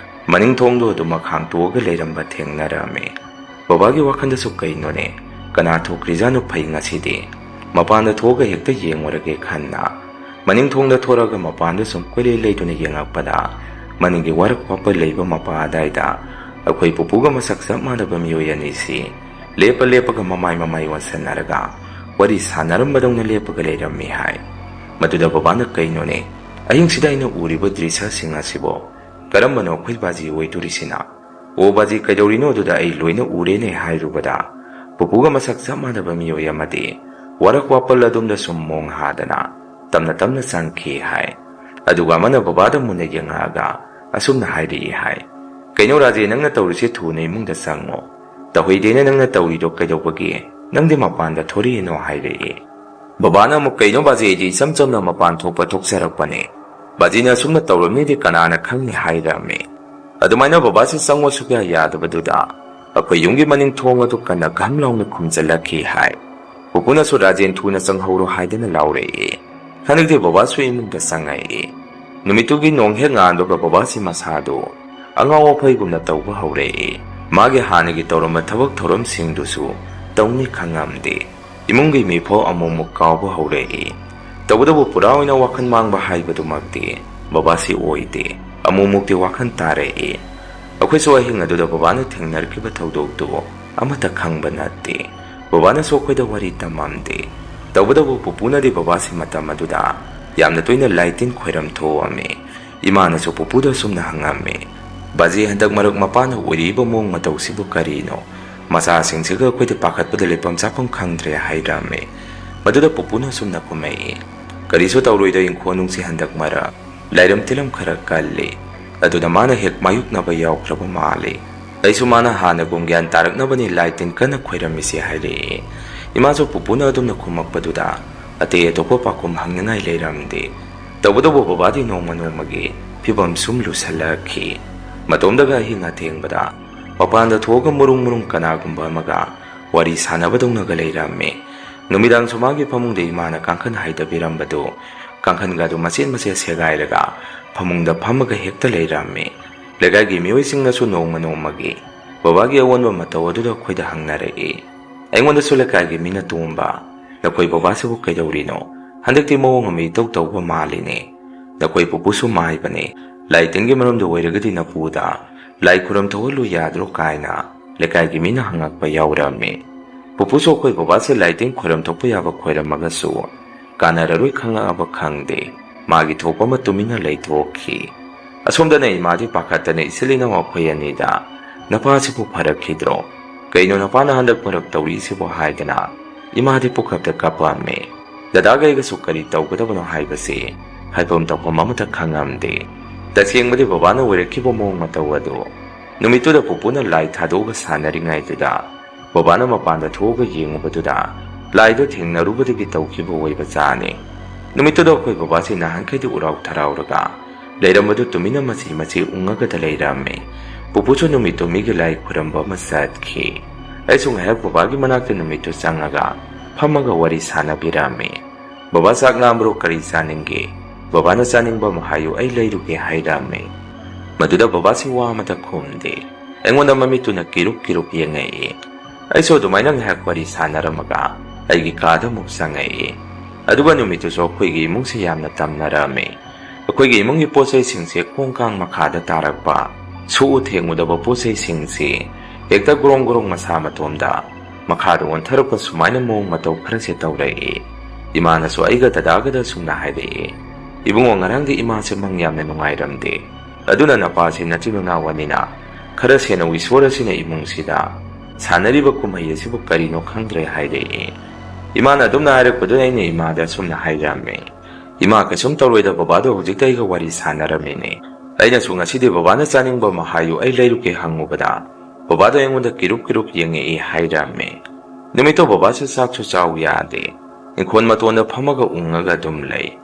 ꯃꯅꯤꯡ ꯊꯣꯡꯗꯣ ꯑꯗꯨꯃꯛ ꯍꯥꯡꯇꯣꯛꯑꯒ ꯂꯩꯔꯝꯕ ꯊꯦꯡꯅꯔꯝꯃꯤ꯫ ꯕꯕꯥꯒꯤ ꯋꯥꯈꯜꯗꯁꯨ ꯀꯩꯅꯣꯅꯦ, ꯀꯅꯥ ꯊꯣꯛꯈ꯭ꯔꯤꯖꯥꯠꯅꯣ ꯐꯩ ꯉꯁꯤꯗꯤ? ꯃꯄꯥꯟꯗ ꯊꯣꯛꯑꯒ ꯍꯦꯛꯇ ꯌꯦꯡꯉꯨꯔꯒꯦ ꯈꯟꯅ ꯃꯅꯤꯡ ꯊꯣꯡꯗ ꯊꯣꯔꯛꯑꯒ ꯃꯄꯥꯟꯗ ꯁꯨꯝ ꯀꯣꯏꯂꯩ ꯂꯩꯗꯨꯅ ꯌꯦꯡꯉꯛꯄꯗ ꯃꯅꯤꯡꯒꯤ ꯋꯥꯔꯛ ꯋꯥꯄꯜ ꯂꯩꯕ ꯃꯄꯥ ꯑꯗꯥꯏꯗ ꯑꯩꯈꯣꯏ ꯄꯨꯄꯨꯒ ꯃꯁꯛ ꯆꯞ ꯃꯥꯟꯅꯕ ꯃꯤꯑꯣꯏ ꯑꯅꯤꯁꯤ ꯂꯦꯞꯄ ꯂꯦꯞꯄꯒ ꯃꯃꯥꯏ ꯃꯃꯥꯏ ꯑꯣꯟꯁꯟꯅꯔꯒ ꯋꯥꯔꯤ ꯁꯥꯟꯅꯔꯝꯕꯗꯧꯅ ꯂꯦꯞꯄꯒ ꯂꯩꯔꯝꯃꯤ ꯍꯥꯏ꯫ ꯃꯗꯨꯗ ꯕꯕꯥꯅ ꯀꯩꯅꯣꯅꯦ, ꯑꯍꯤꯡꯁꯤꯗ ꯑꯩꯅ ꯎꯔꯤꯕ ꯗ꯭ꯔꯤꯁ꯭ꯌꯁꯤꯡ ꯑꯁꯤꯕꯣ? ꯀꯔꯝꯕꯅꯣ ꯑꯩꯈꯣꯏ ꯕꯥꯖꯤ ꯑꯣꯏꯗꯣꯔꯤꯁꯤꯅ? "ꯑꯣ ꯕꯥꯖꯤ, ꯀꯩꯗꯧꯔꯤꯅꯣ ꯑꯗꯨꯗ? ꯑꯩ ꯂꯣꯏꯅ ꯎꯔꯦꯅꯦ" ꯍꯥꯏꯔꯨꯕꯗ ꯄꯨꯄꯨꯒ ꯃꯁꯛ ꯆꯞ ꯃꯥꯟꯅꯕ ꯃꯤꯑꯣꯏ ꯑꯃꯗꯤ ꯋꯥꯔꯛ ꯋꯥꯄꯜ ꯑꯗꯣꯝꯗ ꯁꯨꯝ ꯃꯣꯡ ꯍꯥꯗꯅ ꯇꯞꯅ ꯇꯞꯅ ꯆꯪꯈꯤ ꯍꯥꯏ꯫ ꯑꯗꯨꯒ ꯑꯃꯅ ꯕꯕꯥꯗ ꯃꯨꯟꯅ ꯌꯦꯡꯉꯛꯑꯒ ꯑꯁꯨꯝꯅ ꯍꯥꯏꯔꯛꯏ ꯍꯥꯏ, "ꯀꯩꯅꯣ ꯔꯥꯖꯦ, ꯅꯪꯅ ꯇꯧꯔꯤꯁꯦ? ꯊꯨꯅ ꯏꯃꯨꯡꯗ ꯆꯪꯉꯣ꯫ ꯇꯧꯍꯩꯗꯦꯅ ꯅꯪꯅ ꯇꯧꯔꯤꯗꯣ ꯀꯩꯗꯧꯕꯒꯤ? ꯅꯪꯗꯤ ꯃꯄꯥꯟꯗ ꯊꯣꯔꯛꯏꯅꯣ?" ꯍꯥꯏꯔꯛꯏ꯫ ꯕꯕꯥꯅ ꯑꯃꯨꯛ, "ꯀꯩꯅꯣ ꯕꯥꯖꯤ, ꯑꯩꯗꯤ ꯏꯆꯝ ꯆꯝꯅ ꯃꯄꯥꯟ ꯊꯣꯛꯄ ꯊꯣꯛꯆꯔꯛꯄꯅꯦ꯫ ꯕꯥꯖꯤꯅ ꯑꯁꯨꯝꯅ ꯇꯧꯔꯝꯅꯤꯗꯤ ꯀꯅꯥꯅ ꯈꯪꯅꯤ?" ꯍꯥꯏꯔꯛꯑꯝꯃꯤ꯫ ꯑꯗꯨꯃꯥꯏꯅ ꯕꯕꯥꯁꯤ ꯆꯪꯉꯣ ꯁꯨꯛꯌꯥ ꯌꯥꯗꯕꯗꯨꯗ ꯑꯩꯈꯣꯏ ꯌꯨꯝꯒꯤ ꯃꯅꯤꯡ ꯊꯣꯡ ꯑꯗꯨ ꯀꯟꯅ ꯘꯝ ꯂꯥꯎꯅ ꯈꯨꯝꯖꯤꯜꯂꯛꯈꯤ ꯍꯥꯏ꯫ ꯄꯨꯄꯨꯅꯁꯨ "ꯔꯥꯖꯦꯟ, ꯊꯨꯅ ꯆꯪꯍꯧꯔꯣ" ꯍꯥꯏꯗꯅ ꯂꯥꯎꯔꯛꯏ꯫ ꯍꯟꯗꯛꯇꯤ ꯕꯕꯥꯁꯨ ꯏꯃꯨꯡꯗ ꯆꯪꯉꯛꯏ꯫ ꯅꯨꯃꯤꯠꯇꯨꯒꯤ ꯅꯣꯡ ꯍꯦꯛ ꯉꯥꯟꯕꯒ ꯕꯕꯥꯁꯤ ꯃꯁꯥꯗꯨ ꯑꯉꯥꯎ ꯑꯐꯩꯒꯨꯝꯅ ꯇꯧꯕ ꯍꯧꯔꯛꯏ꯫ ꯃꯥꯒꯤ ꯍꯥꯟꯅꯒꯤ ꯇꯧꯔꯝꯕ ꯊꯕꯛ ꯊꯧꯔꯝꯁꯤꯡꯗꯨꯁꯨ ꯇꯧꯅꯤ ꯈꯪꯉꯝꯗꯦ꯫ ꯏꯃꯨꯡꯒꯤ ꯃꯤꯐꯥꯎ ꯑꯃꯨꯛꯃꯨꯛ ꯀꯥꯎꯕ ꯍꯧꯔꯛꯏ꯫ ꯇꯧꯕꯇꯕꯨ ꯄꯨꯔꯥ ꯑꯣꯏꯅ ꯋꯥꯈꯜ ꯃꯥꯡꯕ ꯍꯥꯏꯕꯗꯨꯃꯛꯇꯤ ꯕꯕꯥꯁꯤ ꯑꯣꯏꯗꯦ꯫ ꯑꯃꯨꯛꯃꯨꯛꯇꯤ ꯋꯥꯈꯜ ꯇꯥꯔꯛꯏ꯫ ꯑꯩꯈꯣꯏꯁꯨ ꯑꯍꯤꯡ ꯑꯗꯨꯗ ꯕꯕꯥꯅ ꯊꯦꯡꯅꯔꯛꯈꯤꯕ ꯊꯧꯗꯣꯛꯇꯨ ꯑꯃꯠꯇ ꯈꯪꯕ ꯅꯠꯇꯦ꯫ ꯕꯕꯥꯅꯁꯨ ꯑꯩꯈꯣꯏꯗ ꯋꯥꯔꯤ ꯇꯝꯃꯝꯗꯦ꯫ ꯇꯧꯕꯇꯕꯨ ꯄꯨꯄꯨꯅꯗꯤ ꯕꯕꯥꯁꯤ ꯃꯇꯝ ꯑꯗꯨꯗ ꯌꯥꯝꯅ ꯇꯣꯏꯅ ꯂꯥꯏ ꯇꯤꯟ ꯈꯣꯏꯔꯝ ꯊꯣꯛꯑꯝꯃꯤ꯫ ꯏꯃꯥꯅꯁꯨ ꯄꯨꯄꯨꯗ ꯑꯁꯨꯝꯅ ꯍꯪꯉꯝꯃꯤ, "ꯕꯥꯖꯤ, ꯍꯟꯗꯛ ꯃꯔꯛ ꯃꯄꯥꯅ ꯑꯣꯏꯔꯤꯕ ꯃꯑꯣꯡ ꯃꯇꯧꯁꯤꯕꯨ ꯀꯔꯤꯅꯣ? ꯃꯆꯥꯁꯤꯡꯁꯤꯒ ꯑꯩꯈꯣꯏꯗꯤ ꯄꯥꯈꯠꯄꯗ ꯂꯩꯐꯝ ꯆꯥꯐꯝ ꯈꯪꯗ꯭ꯔꯦ" ꯍꯥꯏꯔꯝꯃꯤ꯫ ꯃꯗꯨꯗ ꯄꯨꯄꯨꯅ ꯑꯁꯨꯝꯅ ꯈꯨꯝꯃꯛꯏ, "ꯀꯔꯤꯁꯨ ꯇꯧꯔꯣꯏꯗ, ꯏꯪꯈꯣꯜ ꯅꯨꯡꯁꯤ ꯍꯟꯗꯛ ꯃꯔꯛ ꯂꯥꯏꯔꯝ ꯇꯤꯜꯂꯝ ꯈꯔ ꯀꯜꯂꯤ꯫ ꯑꯗꯨꯅ ꯃꯥꯅ ꯍꯦꯛ ꯃꯥꯌꯣꯛꯅꯕ ꯌꯥꯎꯈ꯭ꯔꯕ ꯃꯥꯜꯂꯤ꯫ ꯑꯩꯁꯨ ꯃꯥꯅ ꯍꯥꯟꯅꯒꯨꯝ ꯒ꯭ꯌꯥꯟ ꯇꯥꯔꯛꯅꯕꯅꯤ ꯂꯥꯏ ꯇꯤꯟ ꯀꯟꯅ ꯈꯣꯏꯔꯝꯃꯤꯁꯤ" ꯍꯥꯏꯔꯛꯏ꯫ ꯏꯃꯥꯁꯨ ꯄꯨꯄꯨꯅ ꯑꯗꯨꯝꯅ ꯈꯨꯝꯃꯛꯄꯗꯨꯗ ꯑꯇꯩ ꯑꯇꯣꯞꯄ ꯄꯥꯎꯈꯨꯝ ꯍꯪꯅꯤꯡꯉꯥꯏ ꯂꯩꯔꯝꯗꯦ꯫ ꯇꯧꯕꯇꯕꯨ ꯕꯕꯥꯗꯤ ꯅꯣꯡꯃ ꯅꯣꯡꯃꯒꯤ ꯐꯤꯕꯝ ꯁꯨꯝ ꯂꯨꯁꯜꯂꯛꯈꯤ꯫ ꯃꯇꯣꯝꯗꯒ ꯑꯍꯤꯡ ꯑꯊꯦꯡꯕꯗ ꯃꯄꯥꯟꯗ ꯊꯣꯛꯑꯒ ꯃꯔꯨꯡ ꯃꯔꯨꯡ ꯀꯅꯥꯒꯨꯝꯕ ꯑꯃꯒ ꯋꯥꯔꯤ ꯁꯥꯟꯅꯕꯗꯧꯅꯒ ꯂꯩꯔꯝꯃꯤ꯫ ꯅꯨꯃꯤꯗꯥꯡꯁꯨ ꯃꯥꯒꯤ ꯐꯃꯨꯡꯗ ꯏꯃꯥꯅ ꯀꯥꯡꯈꯟ ꯍꯥꯏꯗꯕꯤꯔꯝꯕꯗꯨ, ꯀꯥꯡꯈꯟꯒꯗꯨ ꯃꯆꯦꯠ ꯃꯆꯦꯠ ꯁꯦꯒꯥꯏꯔꯒ ꯐꯃꯨꯡꯗ ꯐꯝꯃꯒ ꯍꯦꯛꯇ ꯂꯩꯔꯝꯃꯤ꯫ ꯂꯩꯀꯥꯏꯒꯤ ꯃꯤꯑꯣꯏꯁꯤꯡꯅꯁꯨ ꯅꯣꯡꯃ ꯅꯣꯡꯃꯒꯤ ꯕꯕꯥꯒꯤ ꯑꯑꯣꯟꯕ ꯃꯇꯧ ꯑꯗꯨꯗ ꯑꯩꯈꯣꯏꯗ ꯍꯪꯅꯔꯛꯏ꯫ ꯑꯩꯉꯣꯟꯗꯁꯨ ꯂꯩꯀꯥꯏꯒꯤ ꯃꯤꯅ, "ꯇꯣꯝꯕ, ꯅꯈꯣꯏ ꯕꯕꯥꯁꯤꯕꯨ ꯀꯩꯗꯧꯔꯤꯅꯣ? ꯍꯟꯗꯛꯇꯤ ꯃꯑꯣꯡ ꯑꯃ ꯏꯇꯧ ꯇꯧꯕ ꯃꯥꯜꯂꯤꯅꯦ꯫ ꯅꯈꯣꯏ ꯄꯨꯄꯨꯁꯨ ꯃꯥꯏꯕꯅꯦ꯫ ꯂꯥꯏ ꯇꯤꯟꯒꯤ ꯃꯔꯝꯗ ꯑꯣꯏꯔꯒꯗꯤ ꯅꯄꯨꯗ ꯂꯥꯏ ꯈꯨꯔꯝ ꯊꯧꯍꯜꯂꯨ ꯌꯥꯗ꯭ꯔꯣ?" ꯀꯥꯏꯅ ꯂꯩꯀꯥꯏꯒꯤ ꯃꯤꯅ ꯍꯪꯉꯛꯄ ꯌꯥꯎꯔꯝꯃꯤ꯫ ꯄꯨꯄꯨꯁꯨ ꯑꯩꯈꯣꯏ ꯕꯕꯥꯁꯦ ꯂꯥꯏ ꯇꯤꯟ ꯈꯣꯏꯔꯝ ꯊꯣꯛꯄ ꯌꯥꯕ ꯈꯣꯏꯔꯝꯃꯒꯁꯨ ꯀꯥꯟꯅꯔꯔꯣꯏ ꯈꯪꯉꯛꯑꯕ ꯈꯪꯗꯦ, ꯃꯥꯒꯤ ꯊꯣꯛꯄ ꯑꯃ ꯇꯨꯃꯤꯟꯅ ꯂꯩꯊꯣꯛꯈꯤ꯫ ꯑꯁꯣꯝꯗꯅ ꯏꯃꯥꯗꯤ ꯄꯥꯈꯠꯇꯅ ꯏꯆꯤꯜ ꯏꯅꯥꯎ ꯑꯩꯈꯣꯏ ꯑꯅꯤꯗ, "ꯅꯄꯥꯁꯤꯕꯨ ꯐꯔꯛꯈꯤꯗ꯭ꯔꯣ? ꯀꯩꯅꯣ ꯅꯄꯥꯅ ꯍꯟꯗꯛ ꯃꯔꯛ ꯇꯧꯔꯤꯁꯤꯕꯨ?" ꯍꯥꯏꯗꯅ ꯏꯃꯥꯗꯤ ꯄꯨꯈꯞꯇ ꯀꯞꯄꯝꯃꯤ꯫ ꯗꯗꯥꯒ ꯑꯩꯒꯁꯨ ꯀꯔꯤ ꯇꯧꯒꯗꯕꯅꯣ ꯍꯥꯏꯕꯁꯤ ꯍꯥꯏꯐꯝ ꯇꯧꯐꯝ ꯑꯃꯠꯇ ꯈꯪꯉꯝꯗꯦ꯫ ꯇꯁꯦꯡꯕꯗꯤ ꯕꯕꯥꯅ ꯑꯣꯏꯔꯛꯈꯤꯕ ꯃꯑꯣꯡ ꯃꯇꯧ ꯑꯗꯨ ꯅꯨꯃꯤꯠꯇꯨꯗ ꯄꯨꯄꯨꯅ ꯂꯥꯏ ꯊꯥꯗꯣꯛꯑꯒ ꯁꯥꯟꯅꯔꯤꯉꯩꯗꯨꯗ ꯕꯕꯥꯅ ꯃꯄꯥꯟꯗ ꯊꯣꯛꯑꯒ ꯌꯦꯡꯉꯨꯕꯗꯨꯗ ꯂꯥꯏꯗꯨ ꯊꯦꯡꯅꯔꯨꯕꯗꯒꯤ ꯇꯧꯈꯤꯕ ꯑꯣꯏꯕ ꯖꯥꯠꯅꯤ꯫ ꯅꯨꯃꯤꯠꯇꯨꯗ ꯑꯩꯈꯣꯏ ꯕꯕꯥꯁꯤ ꯅꯍꯥꯟꯈꯩꯗꯤ ꯎꯔꯥꯎ ꯊꯔꯥꯎꯔꯒ ꯂꯩꯔꯝꯕꯗꯨ ꯇꯨꯃꯤꯟꯅ ꯃꯆꯤ ꯃꯆꯤ ꯎꯪꯉꯒꯗ ꯂꯩꯔꯝꯃꯤ꯫ ꯄꯨꯄꯨꯁꯨ ꯅꯨꯃꯤꯠꯇꯨ ꯃꯤꯒꯤ ꯂꯥꯏ ꯈꯨꯔꯝꯕ ꯑꯃ ꯆꯠꯈꯤ꯫ ꯑꯩꯁꯨ ꯉꯥꯏꯍꯥꯛ ꯕꯕꯥꯒꯤ ꯃꯅꯥꯛꯇ ꯅꯨꯃꯤꯠꯇꯨ ꯆꯪꯉꯒ ꯐꯝꯃꯒ ꯋꯥꯔꯤ ꯁꯥꯟꯅꯕꯤꯔꯝꯃꯤ꯫ "ꯕꯕꯥ, ꯆꯥꯛ ꯂꯥꯝꯕ꯭ꯔꯣ? ꯀꯔꯤ ꯆꯥꯅꯤꯡꯒꯦ? ꯕꯕꯥꯅ ꯆꯥꯅꯤꯡꯕ ꯑꯃ ꯍꯥꯏꯌꯨ, ꯑꯩ ꯂꯩꯔꯨꯒꯦ," ꯍꯥꯏꯔꯝꯃꯤ꯫ ꯃꯗꯨꯗ ꯕꯕꯥꯁꯤ ꯋꯥ ꯑꯃꯇ ꯈꯨꯝꯗꯦ꯫ ꯑꯩꯉꯣꯟꯗ ꯃꯃꯤꯠꯇꯨꯅ ꯀꯤꯔꯨꯞ ꯀꯤꯔꯨꯞ ꯌꯦꯡꯉꯛꯏ꯫ ꯑꯩꯁꯨ ꯑꯗꯨꯃꯥꯏꯅ ꯉꯥꯏꯍꯥꯛ ꯋꯥꯔꯤ ꯁꯥꯟꯅꯔꯝꯃꯒ ꯑꯩꯒꯤ ꯀꯥꯗ ꯑꯃꯨꯛ ꯆꯪꯉꯛꯏ꯫ ꯑꯗꯨꯒ ꯅꯨꯃꯤꯠꯇꯨꯁꯨ ꯑꯩꯈꯣꯏꯒꯤ ꯏꯃꯨꯡꯁꯤ ꯌꯥꯝꯅ ꯇꯝꯅꯔꯝꯃꯤ꯫ ꯑꯩꯈꯣꯏꯒꯤ ꯏꯃꯨꯡꯒꯤ ꯄꯣꯠ ꯆꯩꯁꯤꯡꯁꯦ ꯈꯣꯡ ꯀꯥꯡ ꯃꯈꯥꯗ ꯇꯥꯔꯛꯄ, ꯁꯨꯛꯎ ꯊꯦꯡꯉꯨꯗꯕ ꯄꯣꯠ ꯆꯩꯁꯤꯡꯁꯤ ꯍꯦꯛꯇ ꯒ꯭ꯔꯣꯡ ꯒ꯭ꯔꯣꯡ ꯃꯁꯥ ꯃꯇꯣꯝꯗ ꯃꯈꯥꯗ ꯑꯣꯟꯊꯔꯛꯄ, ꯁꯨꯃꯥꯏꯅ ꯃꯑꯣꯡ ꯃꯇꯧ ꯈꯔꯁꯦ ꯇꯧꯔꯛꯏ꯫ ꯏꯃꯥꯅꯁꯨ ꯑꯩꯒ ꯗꯗꯥꯒꯗ ꯑꯁꯨꯝꯅ ꯍꯥꯏꯔꯛꯏ, "ꯏꯕꯨꯡꯉꯣ, ꯉꯔꯥꯡꯗꯤ ꯏꯃꯥꯁꯦ ꯃꯪ ꯌꯥꯝꯅ ꯅꯨꯡꯉꯥꯏꯔꯝꯗꯦ꯫ ꯑꯗꯨꯅ ꯅꯄꯥꯁꯦ ꯅꯆꯤꯟ ꯅꯅꯥꯎ ꯑꯅꯤꯅ ꯈꯔ ꯁꯦꯟꯅꯧ, ꯏꯁꯣꯔ ꯑꯁꯤꯅ ꯏꯃꯨꯡꯁꯤꯗ ꯁꯥꯟꯅꯔꯤꯕ ꯀꯨꯝꯍꯩ ꯑꯁꯤꯕꯨ ꯀꯔꯤꯅꯣ ꯈꯪꯗ꯭ꯔꯦ," ꯍꯥꯏꯔꯛꯏ꯫ ꯏꯃꯥꯅ ꯑꯗꯨꯝꯅ ꯍꯥꯏꯔꯛꯄꯗꯨꯗ ꯑꯩꯅ ꯏꯃꯥꯗ ꯑꯁꯨꯝꯅ ꯍꯥꯏꯔꯝꯃꯤ, "ꯏꯃꯥ, ꯀꯩꯁꯨꯝ ꯇꯧꯔꯣꯏꯗ, ꯕꯕꯥꯗꯣ ꯍꯧꯖꯤꯛꯇ ꯑꯩꯒ ꯋꯥꯔꯤ ꯁꯥꯟꯅꯔꯝꯃꯤꯅꯦ꯫ ꯑꯩꯅꯁꯨ ꯉꯁꯤꯗꯤ ꯕꯕꯥꯅ ꯆꯥꯅꯤꯡꯕ ꯑꯃ ꯍꯥꯏꯌꯨ, ꯑꯩ ꯂꯩꯔꯨꯒꯦ ꯍꯪꯉꯨꯕꯗ ꯕꯕꯥꯗꯣ ꯑꯩꯉꯣꯟꯗ ꯀꯤꯔꯨꯞ ꯀꯤꯔꯨꯞ ꯌꯦꯡꯉꯛꯏ," ꯍꯥꯏꯔꯝꯃꯤ꯫ ꯅꯨꯃꯤꯠꯇꯣ ꯕꯕꯥꯁꯨ ꯆꯥꯛꯁꯨ ꯆꯥꯎ ꯌꯥꯗꯦ꯫ ꯏꯪꯈꯣꯜ ꯃꯇꯣꯟꯗ ꯐꯝꯃꯒ ꯎꯪꯉꯒ ꯑꯗꯨꯝ ꯂꯩ꯫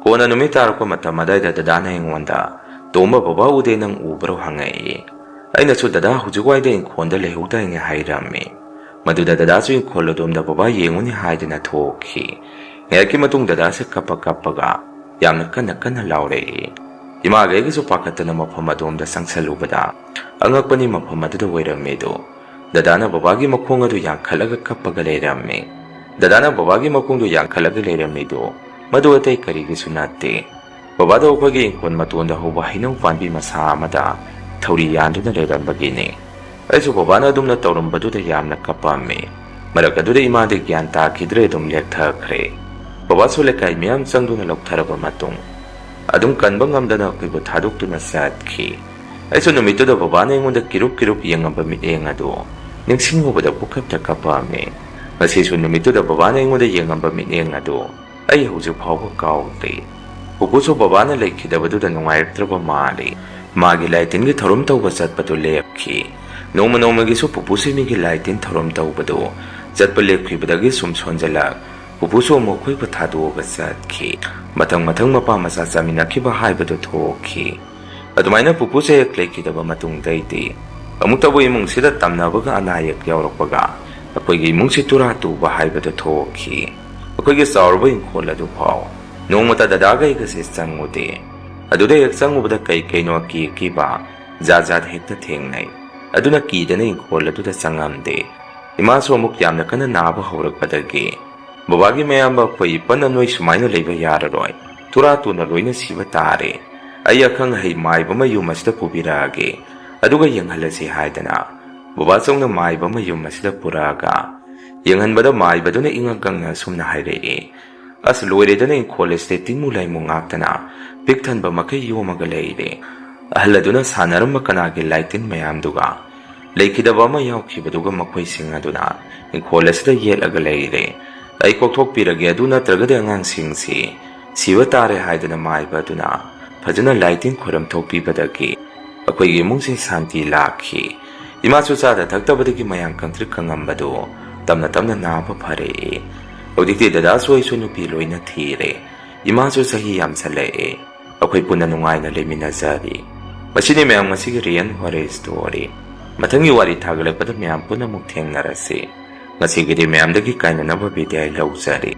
ꯀꯣꯟꯅ ꯅꯨꯃꯤꯠ ꯇꯥꯔꯛꯄ ꯃꯇꯝ ꯑꯗꯥꯏꯗ ꯗꯗꯥꯅ ꯑꯩꯉꯣꯟꯗ, "ꯇꯣꯝꯕ, ꯕꯕꯥ ꯎꯗꯦ, ꯅꯪ ꯎꯕ꯭ꯔꯣ?" ꯍꯪꯉꯛꯏ꯫ ꯑꯩꯅꯁꯨ, "ꯗꯗꯥ ꯍꯧꯖꯤꯛ ꯋꯥꯏꯗ ꯏꯪꯈꯣꯜꯗ ꯂꯩꯍꯧꯗꯥꯏꯅꯦ?" ꯍꯥꯏꯔꯝꯃꯤ꯫ ꯃꯗꯨꯗ ꯗꯗꯥꯁꯨ ꯏꯪꯈꯣꯜ ꯑꯗꯣꯝꯗ ꯕꯕꯥ ꯌꯦꯡꯉꯨꯅꯤ ꯍꯥꯏꯗꯨꯅ ꯊꯣꯛꯈꯤ꯫ ꯉꯥꯏꯍꯥꯛꯀꯤ ꯃꯇꯨꯡ ꯗꯗꯥꯁꯦ ꯀꯞꯄ ꯀꯞꯄꯒ ꯌꯥꯝꯅ ꯀꯟꯅ ꯀꯟꯅ ꯂꯥꯎꯔꯛꯏ꯫ ꯏꯃꯥꯒ ꯑꯩꯒꯁꯨ ꯄꯥꯈꯠꯇꯅ ꯃꯐꯝ ꯑꯗꯣꯝꯗ ꯆꯪꯁꯜꯂꯨꯕꯗ ꯑꯉꯛꯄꯅꯤ, ꯃꯐꯝ ꯑꯗꯨꯗ ꯑꯣꯏꯔꯝꯃꯤꯗꯨ ꯗꯗꯥꯅ ꯕꯕꯥꯒꯤ ꯃꯈꯣꯡ ꯑꯗꯨ ꯌꯥꯡꯈꯠꯂꯒ ꯀꯞꯄꯒ ꯂꯩꯔꯝꯃꯤ꯫ ꯗꯗꯥꯅ ꯕꯕꯥꯒꯤ ꯃꯈꯣꯡꯗꯨ ꯌꯥꯡꯈꯠꯂꯒ ꯂꯩꯔꯝꯃꯤꯗꯨ ꯃꯗꯨ ꯑꯇꯩ ꯀꯔꯤꯒꯤꯁꯨ ꯅꯠꯇꯦ, ꯕꯕꯥꯗꯣ ꯑꯩꯈꯣꯏꯒꯤ ꯏꯪꯈꯣꯜ ꯃꯇꯣꯟꯗ ꯍꯧꯕ ꯍꯩꯅꯧ ꯄꯥꯝꯕꯤ ꯃꯁꯥ ꯑꯃꯗ ꯊꯧꯔꯤ ꯌꯥꯟꯗꯨꯅ ꯂꯩꯔꯝꯕꯒꯤꯅꯤ꯫ ꯑꯩꯁꯨ ꯕꯕꯥꯅ ꯑꯗꯨꯝꯅ ꯇꯧꯔꯝꯕꯗꯨꯗ ꯌꯥꯝꯅ ꯀꯞꯄꯝꯃꯤ꯫ ꯃꯔꯛ ꯑꯗꯨꯗ ꯏꯃꯥꯗꯤ ꯒ꯭ꯌꯥꯟ ꯇꯥꯈꯤꯗ꯭ꯔꯦ, ꯑꯗꯨꯝ ꯂꯦꯛꯊꯈ꯭ꯔꯦ꯫ ꯕꯕꯥꯁꯨ ꯂꯩꯀꯥꯏ ꯃꯤꯌꯥꯝ ꯆꯪꯗꯨꯅ ꯂꯧꯊꯔꯕ ꯃꯇꯨꯡ ꯑꯗꯨꯝ ꯀꯟꯕ ꯉꯝꯗꯅ ꯑꯩꯈꯣꯏꯕꯨ ꯊꯥꯗꯣꯛꯇꯨꯅ ꯆꯠꯈꯤ꯫ ꯑꯩꯁꯨ ꯅꯨꯃꯤꯠꯇꯨꯗ ꯕꯕꯥꯅ ꯑꯩꯉꯣꯟꯗ ꯀꯤꯔꯨꯞ ꯀꯤꯔꯨꯞ ꯌꯦꯡꯉꯝꯕ ꯃꯤꯠꯌꯦꯡ ꯑꯗꯨ ꯅꯤꯡꯁꯤꯡꯉꯨꯕꯗ ꯄꯨꯀꯞꯇ ꯀꯞꯄꯝꯃꯤ꯫ ꯉꯁꯤꯁꯨ ꯅꯨꯃꯤꯠꯇꯨꯗ ꯕꯕꯥꯅ ꯑꯩꯉꯣꯟꯗ ꯌꯦꯡꯉꯝꯕ ꯃꯤꯠꯌꯦꯡ ꯑꯗꯨ ꯑꯩ ꯍꯧꯖꯤꯛ ꯐꯥꯎꯕ ꯀꯥꯎꯗ꯭ꯔꯤ꯫ ꯄꯨꯄꯨꯁꯨ ꯕꯕꯥꯅ ꯂꯩꯈꯤꯗꯕꯗꯨꯗ ꯅꯨꯡꯉꯥꯏꯔꯛꯇ꯭ꯔꯕ ꯃꯥꯜꯂꯤ꯫ ꯃꯥꯒꯤ ꯂꯥꯏ ꯇꯤꯟꯒꯤ ꯊꯧꯔꯝ ꯇꯧꯕ ꯆꯠꯄꯗꯨ ꯂꯦꯞꯈꯤ꯫ ꯅꯣꯡꯃ ꯅꯣꯡꯃꯒꯤ ꯁꯨꯝ ꯄꯨꯄꯨꯁꯤ ꯃꯤꯒꯤ ꯂꯥꯏ ꯇꯤꯟ ꯊꯧꯔꯝ ꯇꯧꯕꯗꯨ ꯆꯠꯄ ꯂꯦꯞꯈꯤꯕꯗꯒꯤ ꯁꯨꯝ ꯁꯣꯟꯖꯜꯂꯛ ꯄꯨꯄꯨꯁꯨ ꯑꯃꯨꯛ ꯑꯩꯈꯣꯏꯕꯨ ꯊꯥꯗꯣꯛꯑꯒ ꯆꯠꯈꯤ꯫ ꯃꯊꯪ ꯃꯊꯪ ꯃꯄꯥ ꯃꯆꯥ ꯆꯥꯃꯤꯟꯅꯈꯤꯕ ꯍꯥꯏꯕꯗꯨ ꯊꯣꯛꯈꯤ꯫ ꯑꯗꯨꯃꯥꯏꯅ ꯄꯨꯄꯨꯁꯦ ꯍꯦꯛ ꯂꯩꯈꯤꯗꯕ ꯃꯇꯨꯡꯗꯩꯗꯤ ꯑꯃꯨꯛꯇꯕꯨ ꯏꯃꯨꯡꯁꯤꯗ ꯇꯝꯅꯕꯒ ꯑꯅꯥ ꯑꯌꯦꯛ ꯌꯥꯎꯔꯛꯄꯒ ꯑꯩꯈꯣꯏꯒꯤ ꯏꯃꯨꯡꯁꯤ ꯇꯨꯔꯥ ꯇꯨꯕ ꯍꯥꯏꯕꯗꯨ ꯊꯣꯛꯈꯤ꯫ ꯑꯩꯈꯣꯏꯒꯤ ꯆꯥꯎꯔꯕ ꯏꯪꯈꯣꯜ ꯑꯗꯨ ꯐꯥꯎ ꯅꯣꯡꯃꯇ ꯗꯗꯥꯒ ꯑꯩꯒꯁꯦ ꯆꯪꯉꯨꯗꯦ꯫ ꯑꯗꯨꯗ ꯍꯦꯛ ꯆꯪꯉꯨꯕꯗ ꯀꯩ ꯀꯩꯅꯣ ꯑꯀꯤ ꯑꯀꯤꯕ ꯖꯥꯠ ꯖꯥꯠ ꯍꯦꯛꯇ ꯊꯦꯡꯅꯩ꯫ ꯑꯗꯨꯅ ꯀꯤꯗꯅ ꯏꯪꯈꯣꯜ ꯑꯗꯨꯗ ꯆꯪꯉꯝꯗꯦ꯫ ꯏꯃꯥꯁꯨ ꯑꯃꯨꯛ ꯌꯥꯝꯅ ꯀꯟꯅ ꯅꯥꯕ ꯍꯧꯔꯛꯄꯗꯒꯤ ꯕꯕꯥꯒꯤ ꯃꯌꯥꯝꯕ ꯑꯩꯈꯣꯏ ꯏꯄꯟꯅ ꯅꯣꯏ ꯁꯨꯃꯥꯏꯅ ꯂꯩꯕ ꯌꯥꯔꯔꯣꯏ, ꯇꯨꯔꯥ ꯇꯨꯅ ꯂꯣꯏꯅ ꯁꯤꯕ ꯇꯥꯔꯦ꯫ ꯑꯩ ꯑꯈꯪ ꯑꯍꯩ ꯃꯥꯏꯕ ꯑꯃ ꯌꯨꯝ ꯑꯁꯤꯗ ꯄꯨꯕꯤꯔꯛꯑꯒꯦ, ꯑꯗꯨꯒ ꯌꯦꯡꯍꯜꯂꯁꯤ ꯍꯥꯏꯗꯅ ꯕꯕꯥ ꯆꯧꯅ ꯃꯥꯏꯕ ꯑꯃ ꯌꯨꯝ ꯑꯁꯤꯗ ꯄꯨꯔꯛꯑꯒ ꯌꯦꯡꯍꯟꯕꯗ ꯃꯥꯏꯕꯗꯨꯅ ꯏꯉꯛ ꯉꯛꯅ ꯑꯁꯨꯝꯅ ꯍꯥꯏꯔꯛꯏ, "ꯑꯁ, ꯂꯣꯏꯔꯦꯗꯅ, ꯏꯪꯈꯣꯜ ꯑꯁꯤꯗ ꯇꯤꯡꯃꯨ ꯂꯩꯃꯨ ꯉꯥꯛꯇꯅ ꯄꯤꯛ ꯊꯟꯕ ꯃꯈꯩ ꯌꯣꯝꯃꯒ ꯂꯩꯔꯦ꯫ ꯑꯍꯜ ꯑꯗꯨꯅ ꯁꯥꯟꯅꯔꯝꯕ ꯀꯅꯥꯒꯤ ꯂꯥꯏꯇꯤꯟ ꯃꯌꯥꯝꯗꯨꯒ ꯂꯩꯈꯤꯗꯕ ꯑꯃ ꯌꯥꯎꯈꯤꯕꯗꯨꯒ ꯃꯈꯣꯏꯁꯤꯡ ꯑꯗꯨꯅ ꯏꯪꯈꯣꯜ ꯑꯁꯤꯗ ꯌꯦꯠꯂꯒ ꯂꯩꯔꯦ꯫ ꯑꯩ ꯀꯣꯛꯊꯣꯛꯄꯤꯔꯒꯦ, ꯑꯗꯨ ꯅꯠꯇ꯭ꯔꯒꯗꯤ ꯑꯉꯥꯡꯁꯤꯡꯁꯤ ꯁꯤꯕ ꯇꯥꯔꯦ" ꯍꯥꯏꯗꯨꯅ ꯃꯥꯏꯕ ꯑꯗꯨꯅ ꯐꯖꯅ ꯂꯥꯏꯇꯤꯟ ꯈꯣꯏꯔꯝ ꯊꯣꯛꯄꯤꯕꯗꯒꯤ ꯑꯩꯈꯣꯏꯒꯤ ꯏꯃꯨꯡꯁꯦ ꯁꯥꯟꯇꯤ ꯂꯥꯛꯈꯤ꯫ ꯏꯃꯥꯁꯨ ꯆꯥꯗ ꯊꯛꯇꯕꯗꯒꯤ ꯃꯌꯥꯡ ꯀꯪꯇ꯭ꯔꯤꯛ ꯀꯪꯉꯝꯕꯗꯨ ꯇꯞꯅ ꯇꯞꯅ ꯅꯥꯕ ꯐꯔꯛꯏ꯫ ꯍꯧꯖꯤꯛꯇꯤ ꯗꯗꯥꯁꯨ ꯑꯩꯁꯨ ꯅꯨꯄꯤ ꯂꯣꯏꯅ ꯊꯤꯔꯦ꯫ ꯏꯃꯥꯁꯨ ꯆꯍꯤ ꯌꯥꯝꯁꯜꯂꯛꯑꯦ꯫ ꯑꯩꯈꯣꯏ ꯄꯨꯟꯅ ꯅꯨꯡꯉꯥꯏꯅ ꯂꯩꯃꯤꯟꯅꯖꯔꯤ꯫ ꯃꯁꯤꯅꯤ ꯃꯌꯥꯝ ꯉꯁꯤꯒꯤ Real Horror Story꯫ ꯃꯊꯪꯒꯤ ꯋꯥꯔꯤ ꯊꯥꯒꯠꯂꯛꯄꯗ ꯃꯌꯥꯝ ꯄꯨꯟꯅ ꯑꯃꯨꯛ ꯊꯦꯡꯅꯔꯁꯤ꯫ ꯉꯁꯤꯒꯤꯗꯤ ꯃꯌꯥꯝꯗꯒꯤ ꯀꯥꯏꯅꯅꯕ ꯕꯤꯗꯥꯏ ꯂꯧꯖꯔꯤ꯫